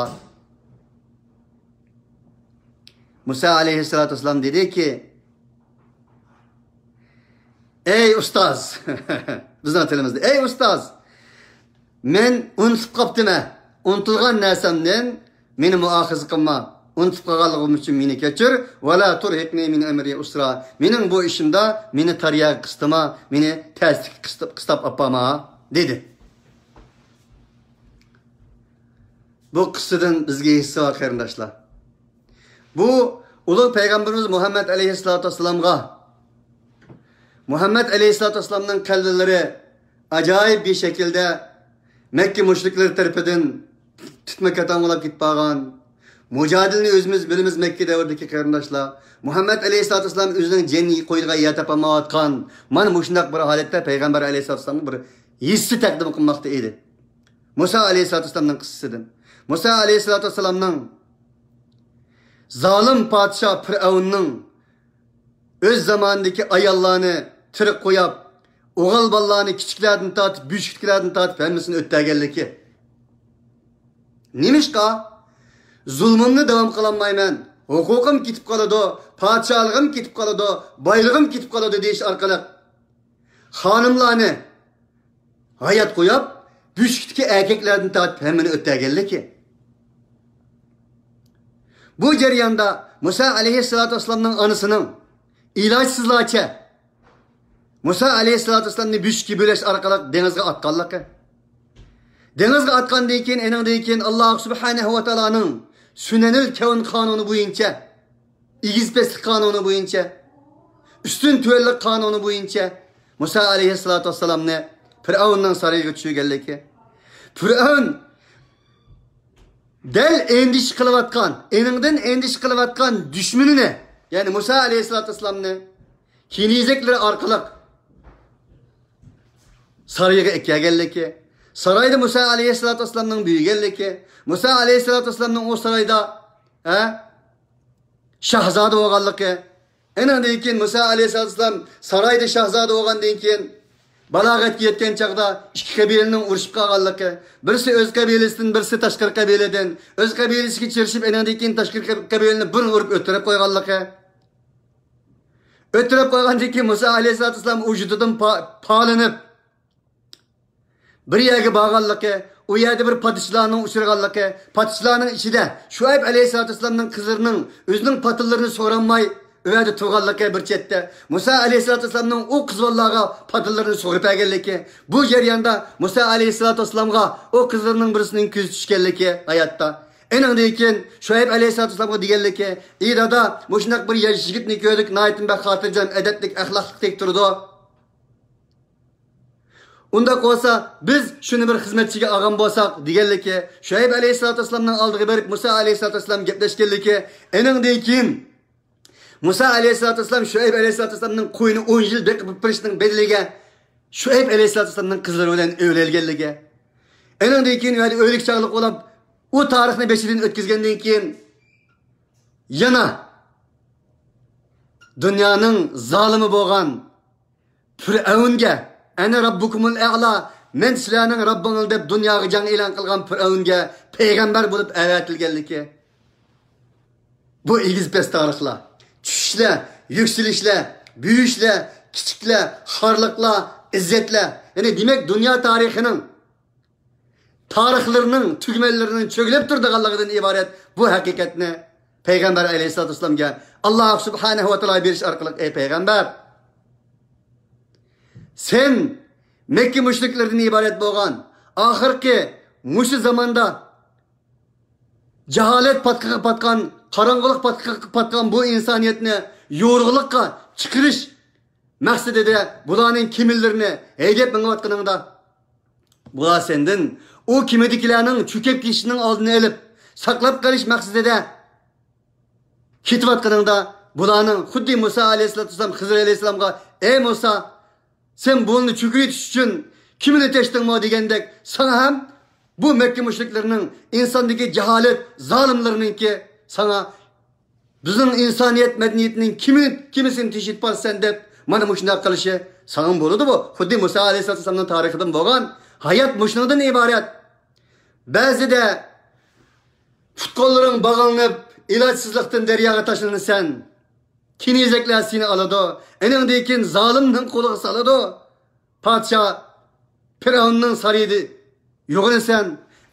مۇسا ئەلەيھىسسالاتۇ ۋەسسالام دېدىكى، ئەي ئۇستاز! بىزنىڭ تىلىمىزدا، ئەي ئۇستاز! مەن ئۇنتۇپ قاپتىمەن. ئۇنتۇلغان نەرسەمدىن مېنى مۇئاخىزە قىلما. ئۇنتۇپ قالغانلىقىم ئۈچۈن مېنى كەچۈر. «ولا ترهقني من أمري عسرا». مېنىڭ بۇ ئىشىمدا مېنى تارىياغا قىستىما، مېنى تەسلىككە قىستاپ، قىستاپ ئاپارما، دېدى. بۇ قىسسىدىن بىزگە ھېسسە بار، قېرىنداشلار. بۇ ئۇلۇغ پەيغەمبىرىمىز مۇھەممەد ئەلەيھىسسالاتۇ ۋەسسالامغا، مۇھەممەد ئەلەيھىسسالاتۇ ۋەسسالامنىڭ قەلبىلىرى ئاجايىپ بىر شەكىلدە مەككە مۇشرىكلىرى تەرىپىدىن تىتما-كاتان بولاپ كېتىپ قالغان. مۇجادىلىنى ئۆزىمىز بىلىمىز، مەككە دەۋرىدىكى قېرىنداشلار. مۇھەممەد ئەلەيھىسسالاتۇ ۋەسسالام ئۆزىنىڭ جېنىنى قويىدىغان يەر تاپالمايۋاتقان، مانا مۇشۇنداق بىر ھالەتتە پەيغەمبەر ئەلەيھىسسالاتۇ ۋەسسالامغا بىر ھېسسە تەقدىم قىلماقتا ئىدى. مۇسا ئەلەيھىسسالاتۇ ۋەسسالامنىڭ قىسسىسىدىن. مۇسا ئەلەيھىسسالاتۇ ۋەسسالامنىڭ زالىم پادىشاھ پىرئەۋننىڭ ئۆز زامانىدىكى ئاياللارنى تىرىك قويۇپ، ئوغۇل بالىلارنى كىچىكلەردىن تارتىپ، بۈشكۈتلەردىن تارتىپ ھەممىسىنى ئۆلتۈرگەنلىكى. نېمىشقا؟ «زۇلمۇمنى داۋام قىلالمايمەن، ھوقۇقۇم كېتىپ قالىدۇ، پادىشاھلىقىم كېتىپ قالىدۇ، بايلىقىم كېتىپ قالىدۇ» دېيىش ئارقىلىق خانىملارنى ھايات قويۇپ، بۈشكۈتتىكى ئەركەكلەردىن تارتىپ ھەممىنى ئۆلتۈرگەنلىكى. بۇ جەرياندا مۇسا ئەلەيھىسسالاتۇ ۋەسسالامنىڭ ئانىسىنىڭ ئىلاجسىزلارچە مۇسا ئەلەيھىسسالاتۇ ۋەسسالامنى بۈشكە بۆلەش ئارقىلىق دېڭىزغا ئاتقانلىقى. دېڭىزغا ئاتقاندىن كېيىن، ئېنىڭدىن كېيىن ئاللاھ سۇبھانەھۇ ۋە تائالانىڭ سۈنەنۇل كەۋن قانۇنى بويىچە، ئېگىز-پەسلىك قانۇنى بويىچە، ئۈستۈن-تۆۋەنلىك قانۇنى بويىچە مۇسا ئەلەيھىسسالاتۇ ۋەسسالامنى پىرئەۋننىڭ سارىيىغا چۈشۈرگەنلىكى. پىرئەۋن دەل ئەندىشە قىلىۋاتقان، ئېنىڭدىن ئەندىشە قىلىۋاتقان دۈشمىنىنى، يەنى مۇسا ئەلەيھىسسالاتۇ ۋەسسالامنى كېنىزەكلىرى ئارقىلىق سارىيىغا ئەكەلگەنلىكى، سارايدا مۇسا ئەلەيھىسسالاتۇ ۋەسسالامنىڭ بۈيىگەنلىكى، مۇسا ئەلەيھىسسالاتۇ ۋەسسالامنىڭ ئۇ سارايدا، ھە، شاھزادە بولغانلىقى، ئېنىڭدىن كېيىن مۇسا ئەلەيھىسسالام سارايدا شاھزادە بولغاندىن كېيىن، بالاغەتكە يەتكەن چاغدا ئىككى قەبىلىنىڭ ئۇرۇشۇپ قالغانلىقى، بىرسى ئۆز قەبىلىسىدىن، بىرسى تاشقىرى قەبىلىدىن، ئۆز قەبىلىسىگە چىرىشىپ، ئېنىڭدىن كېيىن تاشقىرى قەب-، قەبىلىنى بۇرۇن ئۇرۇپ ئۆلتۈرۈپ قويغانلىقى. ئۆلتۈرۈپ قويغاندىن كېيىن مۇسا ئەلەيھىسسالام ۋۇجۇدىدىن پا-، پالىنىپ، بىر يەرگە بارغانلىقى، ئۇ يەردە بىر پادىشاھلارنىڭ ئۇچرىغانلىقى، پادىشاھلارنىڭ ئىچىدە شۇئەيب ئەلەيھىسسالاتۇ ۋەسسالامنىڭ قىزلىرىنىڭ ئۆزىنىڭ پاتىلىرىنى سورالماي ئۇ يەردە تۇرغانلىقى بىر چەتتە، مۇسا ئەلەيھىسسالاتۇ ۋەسسالامنىڭ ئۇ قىز بالىلارغا پاتىلىرىنى سورىپ بەرگەنلىكى، بۇ جەرياندا مۇسا ئەلەيھىسسالاتۇ ۋەسسالامغا ئۇ قىزلىرىنىڭ بىرسىنىڭ كۆزى چۈشكەنلىكى ھاياتتا. ئېنىڭدىن كېيىن شۇئەيب ئەلەيھىسسالاتۇ ۋەسسالامغا دېگەنلىكى، ئى دادا، مۇشۇنداق بىر ياش يىگىتنى كۆردۇق، ناھايىتى بەك خاتىرجەم، ئەدەپلىك، ئەخلاقلىق تېك تۇرىدۇ. ئۇنداق بولسا، بىز شۇنى بىر خىزمەتچىگە ئالغان بولساق، دېگەنلىكى، شۇئەيب ئەلەيھىسسالاتۇ ۋەسسالامنىڭ ئالدىغا بېرىپ، مۇسا ئەلەيھىسسالاتۇ ۋەسسالام گەپلەشكەنلىكى، ئېنىڭدىن كېيىن مۇسا ئەلەيھىسسالاتۇ ۋەسسالام شۇئەيب ئەلەيھىسسالاتۇ ۋەسسالامنىڭ قويىنى ئون يىل بېقىپ بېرىشنىڭ بەدىلىگە شۇئەيب ئەلەيھىسسالاتۇ ۋەسسالامنىڭ قىزلىرى بىلەن ئۆيلەنگەنلىكى، ئېنىڭدىن كېيىن ئۆيلۈك چاغلىق بولۇپ، ئۇ تارىخنى بېشىدىن ئۆتكۈزگەندىن كېيىن، يەنە دۇنيانىڭ زالىمى بولغان پىرئەۋنگە، «ئەنە رەببۇكۇمۇل ئەئلا، مەن سىلەرنىڭ رەببىڭىز» دەپ دۇنياغا جەڭ ئېلان قىلغان پىرئەۋنگە پەيغەمبەر بولۇپ ئەۋەتىلگەنلىكى. بۇ ئېگىز-پەس تارىخلار، چۈشۈشلەر، يۈكسىلىشلەر، بۈيۈشلەر، كىچىكلەر، خارلىقلار، ئىززەتلەر. يەنى دېمەك، دۇنيا تارىخىنىڭ تارىخلىرىنىڭ تۈگمەنلىرىنىڭ چۆگىلەپ تۇرىدىغانلىقىدىن ئىبارەت بۇ ھەقىقەتنى پەيغەمبەر ئەلەيھىسسالاتۇ ۋەسسالامغا ئاللاھ سۇبھانەھۇ ۋە تائالا بېرىش ئارقىلىق، ئەي پەيغەمبەر، سەن مەككە مۇشرىكلىرىدىن ئىبارەت بولغان، ئاخىرقى مۇشۇ زاماندا جاھالەت پاتقىقىغا پاتقان، قاراڭغۇلۇق پاتقىقىغا پاتقان بۇ ئىنسانىيەتنى يورۇقلۇققا چىقىرىش مەقسىتىدە بۇلارنىڭ كېمىلىرىنى ھەيدەپ مېڭىۋاتقىنىڭدا، بۇلار سەندىن ئۇ كېمىدىكىلەرنىڭ چۆكۈپ كېتىشىنىڭ ئالدىنى ئېلىپ، ساقلاپ قېلىش مەقسىتىدە كېتىۋاتقىنىڭدا، بۇلارنىڭ خۇددى مۇسا ئەلەيھىسسالاتۇ ۋەسسالام خىزىر ئەلەيھىسسالامغا، «ئەي مۇسا، سەن بۇلارنى چۆكۈرۈۋېتىش ئۈچۈن كېمىنى تەشتىڭمۇ؟» دېگەندەك، ساڭا ھەم بۇ مەككە مۇشرىكلىرىنىڭ، ئىنساندىكى جاھالەت زالىملىرىنىڭكى ساڭا بىزنىڭ ئىنسانىيەت مەدەنىيىتىنىڭ كېمى-، كېمىسىنى تېشىۋېتىپ بارىسەن دەپ، مانا مۇشۇنداق قىلىشى ساڭىمۇ بولىدۇ بۇ. خۇددى مۇسا ئەلەيھىسسالام تارىخىدىن بولغان ھايات مۇشۇنىڭدىن ئىبارەت. بەزىدە پۇت-قوللىرىڭ باغلىنىپ، ئىلاجسىزلىقتىن دەرياغا تاشلىنىسەن. كېنىزەكلەر سېنى ئالىدۇ. ئېنىڭدىن كېيىن زالىمنىڭ قولىغا سالىدۇ. پادىشاھ پىرئەۋننىڭ سارىيىدا يوغىنىسەن.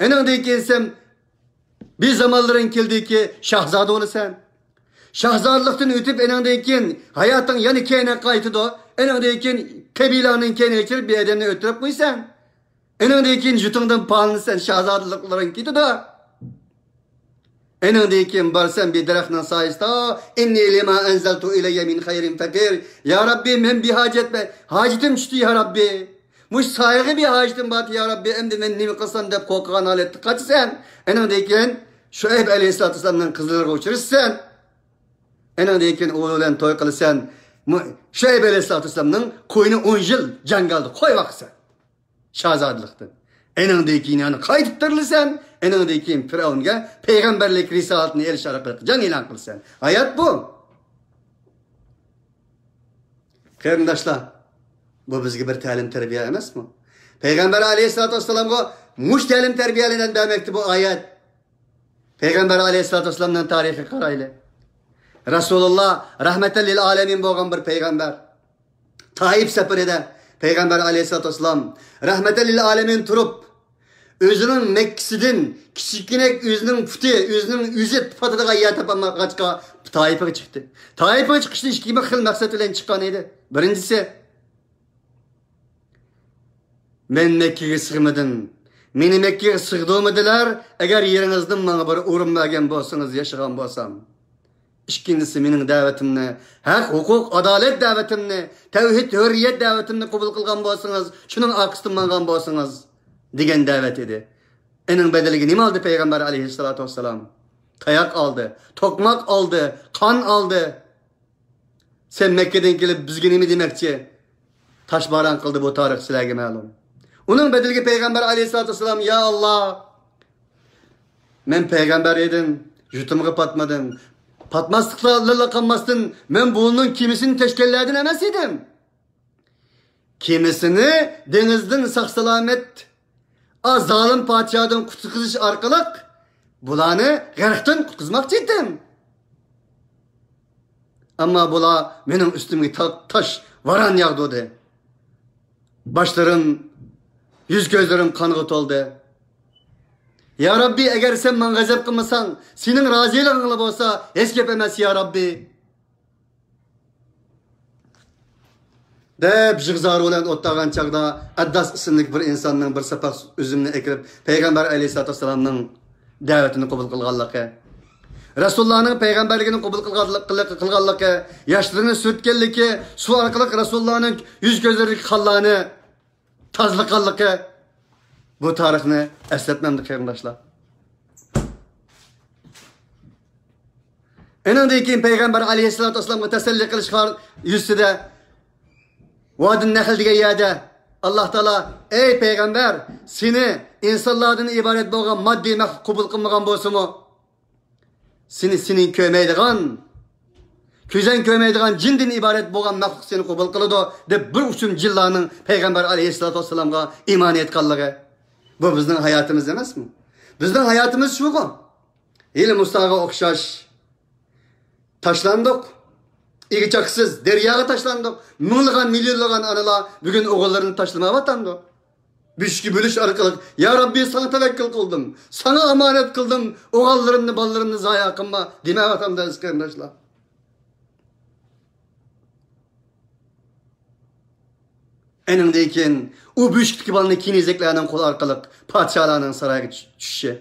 ئېنىڭدىن كېيىن سەن بىر زامانلىرىڭ كېلىدىكى شاھزادە بولىسەن. شاھزادىلىقتىن ئۆتۈپ، ئېنىڭدىن كېيىن ھاياتىڭ يەنە كەينىگە قايتىدۇ. ئېنىڭدىن كېيىن قەبىلەڭنىڭ كەينىگە چىقىپ بىر ئادەمنى ئۆلتۈرۈپ قويىسەن. ئېنىڭدىن كېيىن جۇتۇڭدىن پالىنىسەن، شاھزادىلىقلىرىڭ كېتىدۇ. ئېنىڭدىن كېيىن بارسەن بىر دەرەخنىڭ سايىسىدا، «ئىننى لىما ئەنزەلتە ئىلەييە مىن خەيرىن فەقىر.» يا رەببى، مەن بىھاجەت، ھاجىتىم چۈشتى، يا رەببى. مۇشۇ سايىغا بىر ھاجىتىم بار، يا رەببى، ئەمدى مەن نېمە قىلسام دەپ قورقىدىغان ھالەتتە قاچىسەن. ئېنىڭدىن كېيىن شۇئەيب ئەلەيھىسسالاتۇ ۋەسسالامنىڭ قىزلىرىغا ئۇچرىشىسەن. ئېنىڭدىن كېيىن ئۇ بىلەن توي قىلىسەن. مۇ-، شۇئەيب ئەلەيھىسسالاتۇ ۋەسسالامنىڭ قوينى ئون يىل جاڭگالدا قويۇۋاقىسەن. شاھزادىلىقتىن. ئېنىڭدىن كېيىن يەنە قايتىپ تىرىلىسەن. ئېنىڭدىن كېيىن پىرئەۋنگە پەيغەمبەرلىك رىسالىتىنى ئېلىش ئارقىلىق جەڭ ئېلان قىلىسەن. ھايات بۇ. قېرىنداشلار، بۇ بىزگە بىر تەلىم تەربىيە ئەمەسمۇ؟ پەيغەمبەر ئەلەيھىسسالاتۇ ۋەسسالامغا مۇشۇ تەلىم تەربىيەلەرنى بەرمەكتە بۇ ئايەت. پەيغەمبەر ئەلەيھىسسالاتۇ ۋەسسالامنىڭ تارىخىغا قارايلى. رەسۇلۇللا رەھمەتەن لىل ئالەمىن بولغان بىر پەيغەمبەر. تائىپ سەپىرىدە پەيغەمبەر ئەلەيھىسسالاتۇ ۋەسسالام رەھمەتەن لىل ئالەمىن تۇرۇپ، ئۆزىنىڭ مەككىسىدىن كىچىككىنە ئۆزىنىڭ پۇتى، ئۆزىنىڭ ئۆزى پاتىدىغان يەر تاپالمىغاچقا، تائىپىغا چىقتى. تائىپىغا چىقىشتا ئىككى خىل مەقسەت بىلەن چىققان ئىدى. بىرىنچىسى، «مەن مەككىگە سىغمىدىم. مېنى مەككىگە سىغدۇرمىدىلەر. ئەگەر يېرىڭىزدىن ماڭا بىر ئورۇن بەرگەن بولسىڭىز، ياشىغان بولسام، ئىككىنچىسى، مېنىڭ دەۋىتىمنى، ھەق، ھوقۇق، ئادالەت دەۋىتىمنى، تەۋھىد، ھۆرىيەت دەۋىتىمنى قوبۇل قىلغان بولسىڭىز، شۇنىڭ ئارقىسىدىن ماڭغان بولسىڭىز» دېگەن دەۋەت ئىدى. ئېنىڭ بەدىلىگە نېمە ئالدى پەيغەمبەر ئەلەيھىسسالاتۇ ۋەسسالام؟ تاياق ئالدى، توقماق ئالدى، قان ئالدى. سەن مەككىدىن كېلىپ بىزگە نېمە دېمەكچى؟ تاشباران قىلدى، بۇ تارىخ سىلەرگە مەلۇم. ئۇنىڭ بەدىلىگە پەيغەمبەر ئەلەيھىسسالاتۇ ۋەسسالام، يا ئاللا، مەن پەيغەمبەر ئىدىم، يۇتۇمغا پاتمىدىم. پاتماسلىقلا قالماستىن، مەن بۇنىڭ كېمىسىنى تەشكىللەردىن ئەمەس ئىدىم. كېمىسىنى دېڭىزدىن ساق-سالامەت، ئا، زالىم پادىشاھدىن قۇتقۇزۇش ئارقىلىق بۇلارنى غەرقتىن قۇتقۇزماقچى ئىدىم. ئەمما بۇلار مېنىڭ ئۈستۈمگە تا-، تاش، ۋاران ياغدۇردى. باشلىرىم، يۈز-كۆزلىرىم قانغا تولدى. يا رەببى، ئەگەر سەن ماڭا غەزەپ قىلمىساڭ، سېنىڭ رازىلىقىڭلا بولسا، ھېچ گەپ ئەمەس، يا رەببى. دەپ يىغا-زار بىلەن ئولتۇرغان چاغدا، ئەدداس ئىسىملىك بىر ئىنساننىڭ بىر ساپاق ئۈزۈمنى ئەكىرىپ، پەيغەمبەر ئەلەيھىسسالاتۇ ۋەسسالامنىڭ دەۋىتىنى قوبۇل قىلغانلىقى، رەسۇلۇللانىڭ پەيغەمبەرلىكىنى قوبۇل قىلغانلىقى، قىلغانلىقى، ياشلىرىنى سۈرتكەنلىكى، سۇ ئارقىلىق رەسۇلۇللانىڭ يۈز-كۆزلىرىدىكى قانلارنى تازىلىغانلىقى، بۇ تارىخنى ئەسلەتمەمدۇ، قېرىنداشلار؟ ئېنىڭدىن كېيىن پەيغەمبەر ئەلەيھىسسالاتۇ ۋەسسالامغا تەسەللى قىلىش يۈزىسىدە، ۋادى نەخل دېگەن يەردە ئاللا تائالا، ئەي پەيغەمبەر، سېنى ئىنسانلاردىن ئىبارەت بولغان ماددىي مەخلۇق قوبۇل قىلمىغان بولسىمۇ، سېنى، سېنى كۆرمەيدىغان، كۆزۈڭ كۆرمەيدىغان جىندىن ئىبارەت بولغان مەخلۇق سېنى قوبۇل قىلىدۇ، دەپ بىر ئۇچۇم جىنلارنىڭ پەيغەمبەر ئەلەيھىسسالاتۇ ۋەسسالامغا ئىمان ئېيتقانلىقى. بۇ بىزنىڭ ھاياتىمىز ئەمەسمۇ؟ بىزنىڭ ھاياتىمىز شۇغۇ. ھېلى مۇساغا ئوخشاش تاشلاندۇق. ئىگە-چاقىسىز دەرياغا تاشلاندۇق. مىڭلىغان، مىليونلىغان ئانىلار بۈگۈن ئوغۇللىرىنى تاشلىمايۋاتامدۇ؟ بۆشۈككە بۆلۈش ئارقىلىق، يا رەببى، ساڭا تەۋەككۈل قىلدىم، ساڭا ئامانەت قىلدىم، ئوغۇللىرىمنى، بالىلىرىمنى زايە قىلما، دېمەيۋاتامدۇ، ئەزىز قېرىنداشلار؟ ئېنىڭدىن كېيىن ئۇ بۆشۈكتىكى بالىنى كېنىزەكلەرنىڭ قولى ئارقىلىق پادىشاھلارنىڭ سارىيىغا چۈش-، چۈشۈشى.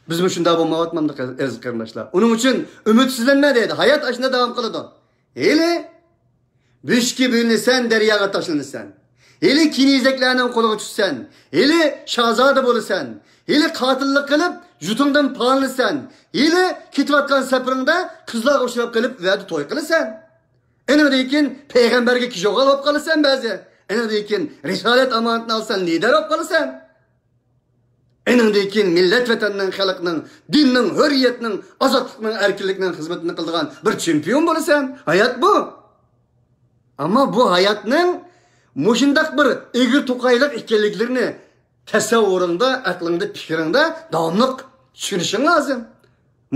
بىزمۇ شۇنداق بولمايۋاتمامدۇق، ئەزىز قېرىنداشلار؟ ئۇنىڭ ئۈچۈن ئۈمىدسىزلەنمە دەيدۇ. ھايات ئاشۇنداق داۋام قىلىدۇ. ھېلى بۆشۈككە بۆلۈنىسەن، دەرياغا تاشلىنىسەن. ھېلى كېنىزەكلەرنىڭ قولىغا چۈشىسەن. ھېلى شاھزادە بولىسەن. ھېلى قاتىللىق قىلىپ، يۇتۇڭدىن پالىنىسەن. ھېلى كېتىۋاتقان سەپىرىڭدە قىزلارغا ئۇچراپ قېلىپ، ئۇ يەردە توي قىلىسەن. ئېنىڭدىن كېيىن پەيغەمبەرگە كىشىغال بولۇپ قالىسەن بەزى. ئېنىڭدىن كېيىن رىسالەت ئامانىتىنى ئالسان، لىدەر بولۇپ قالىسەن. ئۇنىڭدىن كېيىن مىللەت ۋەتەننىڭ، خەلقنىڭ، دىننىڭ، ھۆرىيەتنىڭ، ئازادلىقنىڭ، ئەركىنلىكنىڭ خىزمىتىنى قىلىدىغان بىر چېمپىيون بولىسەن. ھايات بۇ. ئەمما بۇ ھاياتنىڭ مۇشۇنداق بىر ئېگىر توقايلىق ئىكەنلىكلىرىنى تەسەۋۋۇرۇڭدا، ئەقلىڭدە، پىكرىڭدە داۋاملىق چۈشىنىشىڭ لازىم.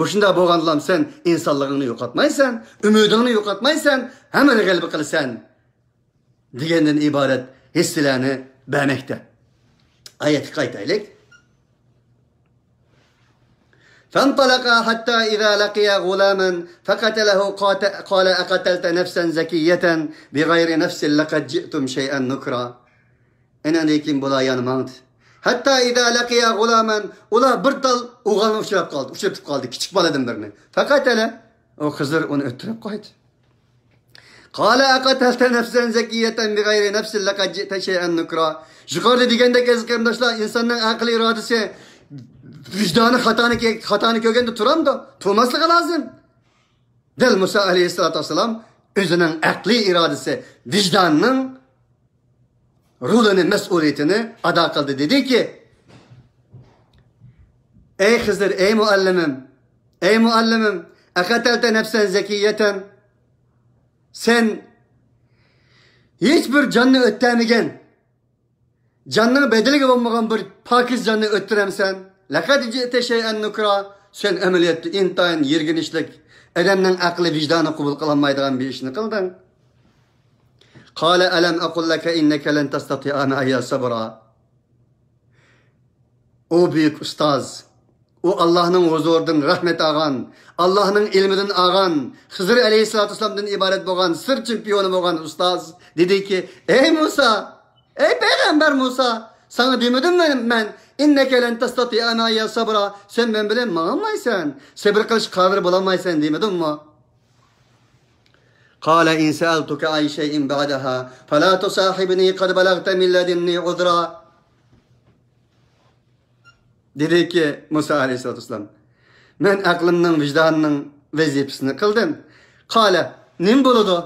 مۇشۇنداق بولغاندىلا سەن ئىنسانلىقىڭنى يوقاتمايسەن، ئۈمىدىڭنى يوقاتمايسەن، ھەممىنى غەلىبە قىلىسەن دېگەندىن ئىبارەت ھېسسىلەرنى بەرمەكتە. ئايەتكە قايتايلىك. فانطلقا حتى إذا لقيا غلاما فقتله قات- قال أقتلت نفسا زكية بغير نفس لقد جئتم شيئا نكرا. ئېنىڭدىن كېيىن بۇلار يەنە ماڭدى. حتى إذا لقيا غلاما، ئۇلار بىر تال ئوغۇلنى ئۇچراپ قالدى، ئۇچرىتىپ قالدى، كىچىك بالىدىن بىرنى. فقتله، ئۇ خىزىر ئۇنى ئۆلتۈرۈپ قويدى. قال أقتلت نفسا زكية بغير نفس لقد جئت شيئا نكرا. يۇقىرىدا دېگەندەك، ئەزىز قېرىنداشلار، ئىنساننىڭ ئەقلىي ئىرادىسى، ۋىجدانى خاتانى، خاتانى كۆرگەندە تۇرامدۇ؟ تۇرماسلىقى لازىم. دەل مۇسا ئەلەيھىسسالاتۇ ۋەسسالام ئۆزىنىڭ ئەقلىي ئىرادىسى، ۋىجداننىڭ رولىنى، مەسئۇلىيىتىنى ئادا قىلدى، دېدىكى، ئەي خىزىر، ئەي مۇئەللىمىم، ئەي مۇئەللىمىم، أقتلت نفسا زكية، سەن ھېچ بىر جاننى ئۆلتۈرمىگەن، جاننىڭ بەدىلىگە بولمىغان بىر پاكىز جاننى ئۆلتۈرەمسەن؟ لقد جئت شيئا نكرا، سەن ئەمەلىيەتتە ئىنتايىن يىرگىنچلىك، ئادەمنىڭ ئەقلى، ۋىجدانى قوبۇل قىلالمايدىغان بىر ئىشنى قىلدىڭ. قال ألم أقل لك إنك لن تستطيع معي صبرا. ئۇ بۈيۈك ئۇستاز، ئۇ ئاللاھنىڭ ھۇزۇرىدىن رەھمەت ئالغان، ئاللاھنىڭ ئىلمىدىن ئالغان، خىزىر ئەلەيھىسسالاتۇ ۋەسسالامدىن ئىبارەت بولغان سىر چېمپىيونى بولغان ئۇستاز دېدىكى، ئەي مۇسا، ئەي پەيغەمبەر مۇسا، ساڭا دېمىدىممۇ مەن، إنك لن تستطيع معي صبرا، سەن مەن بىلەن ماڭالمايسەن، سەبرى قىلىش قادىر بولالمايسەن دېمىدىممۇ؟ قال إن سألتك عن شيء بعدها فلا تصاحبني قد بلغت من لدني عذرا. دېدىكى مۇسا ئەلەيھىسسالاتۇ ۋەسسالام، مەن ئەقلىمنىڭ، ۋىجداننىڭ ۋەزىپىسىنى قىلدىم. قال، نېمە بولىدۇ؟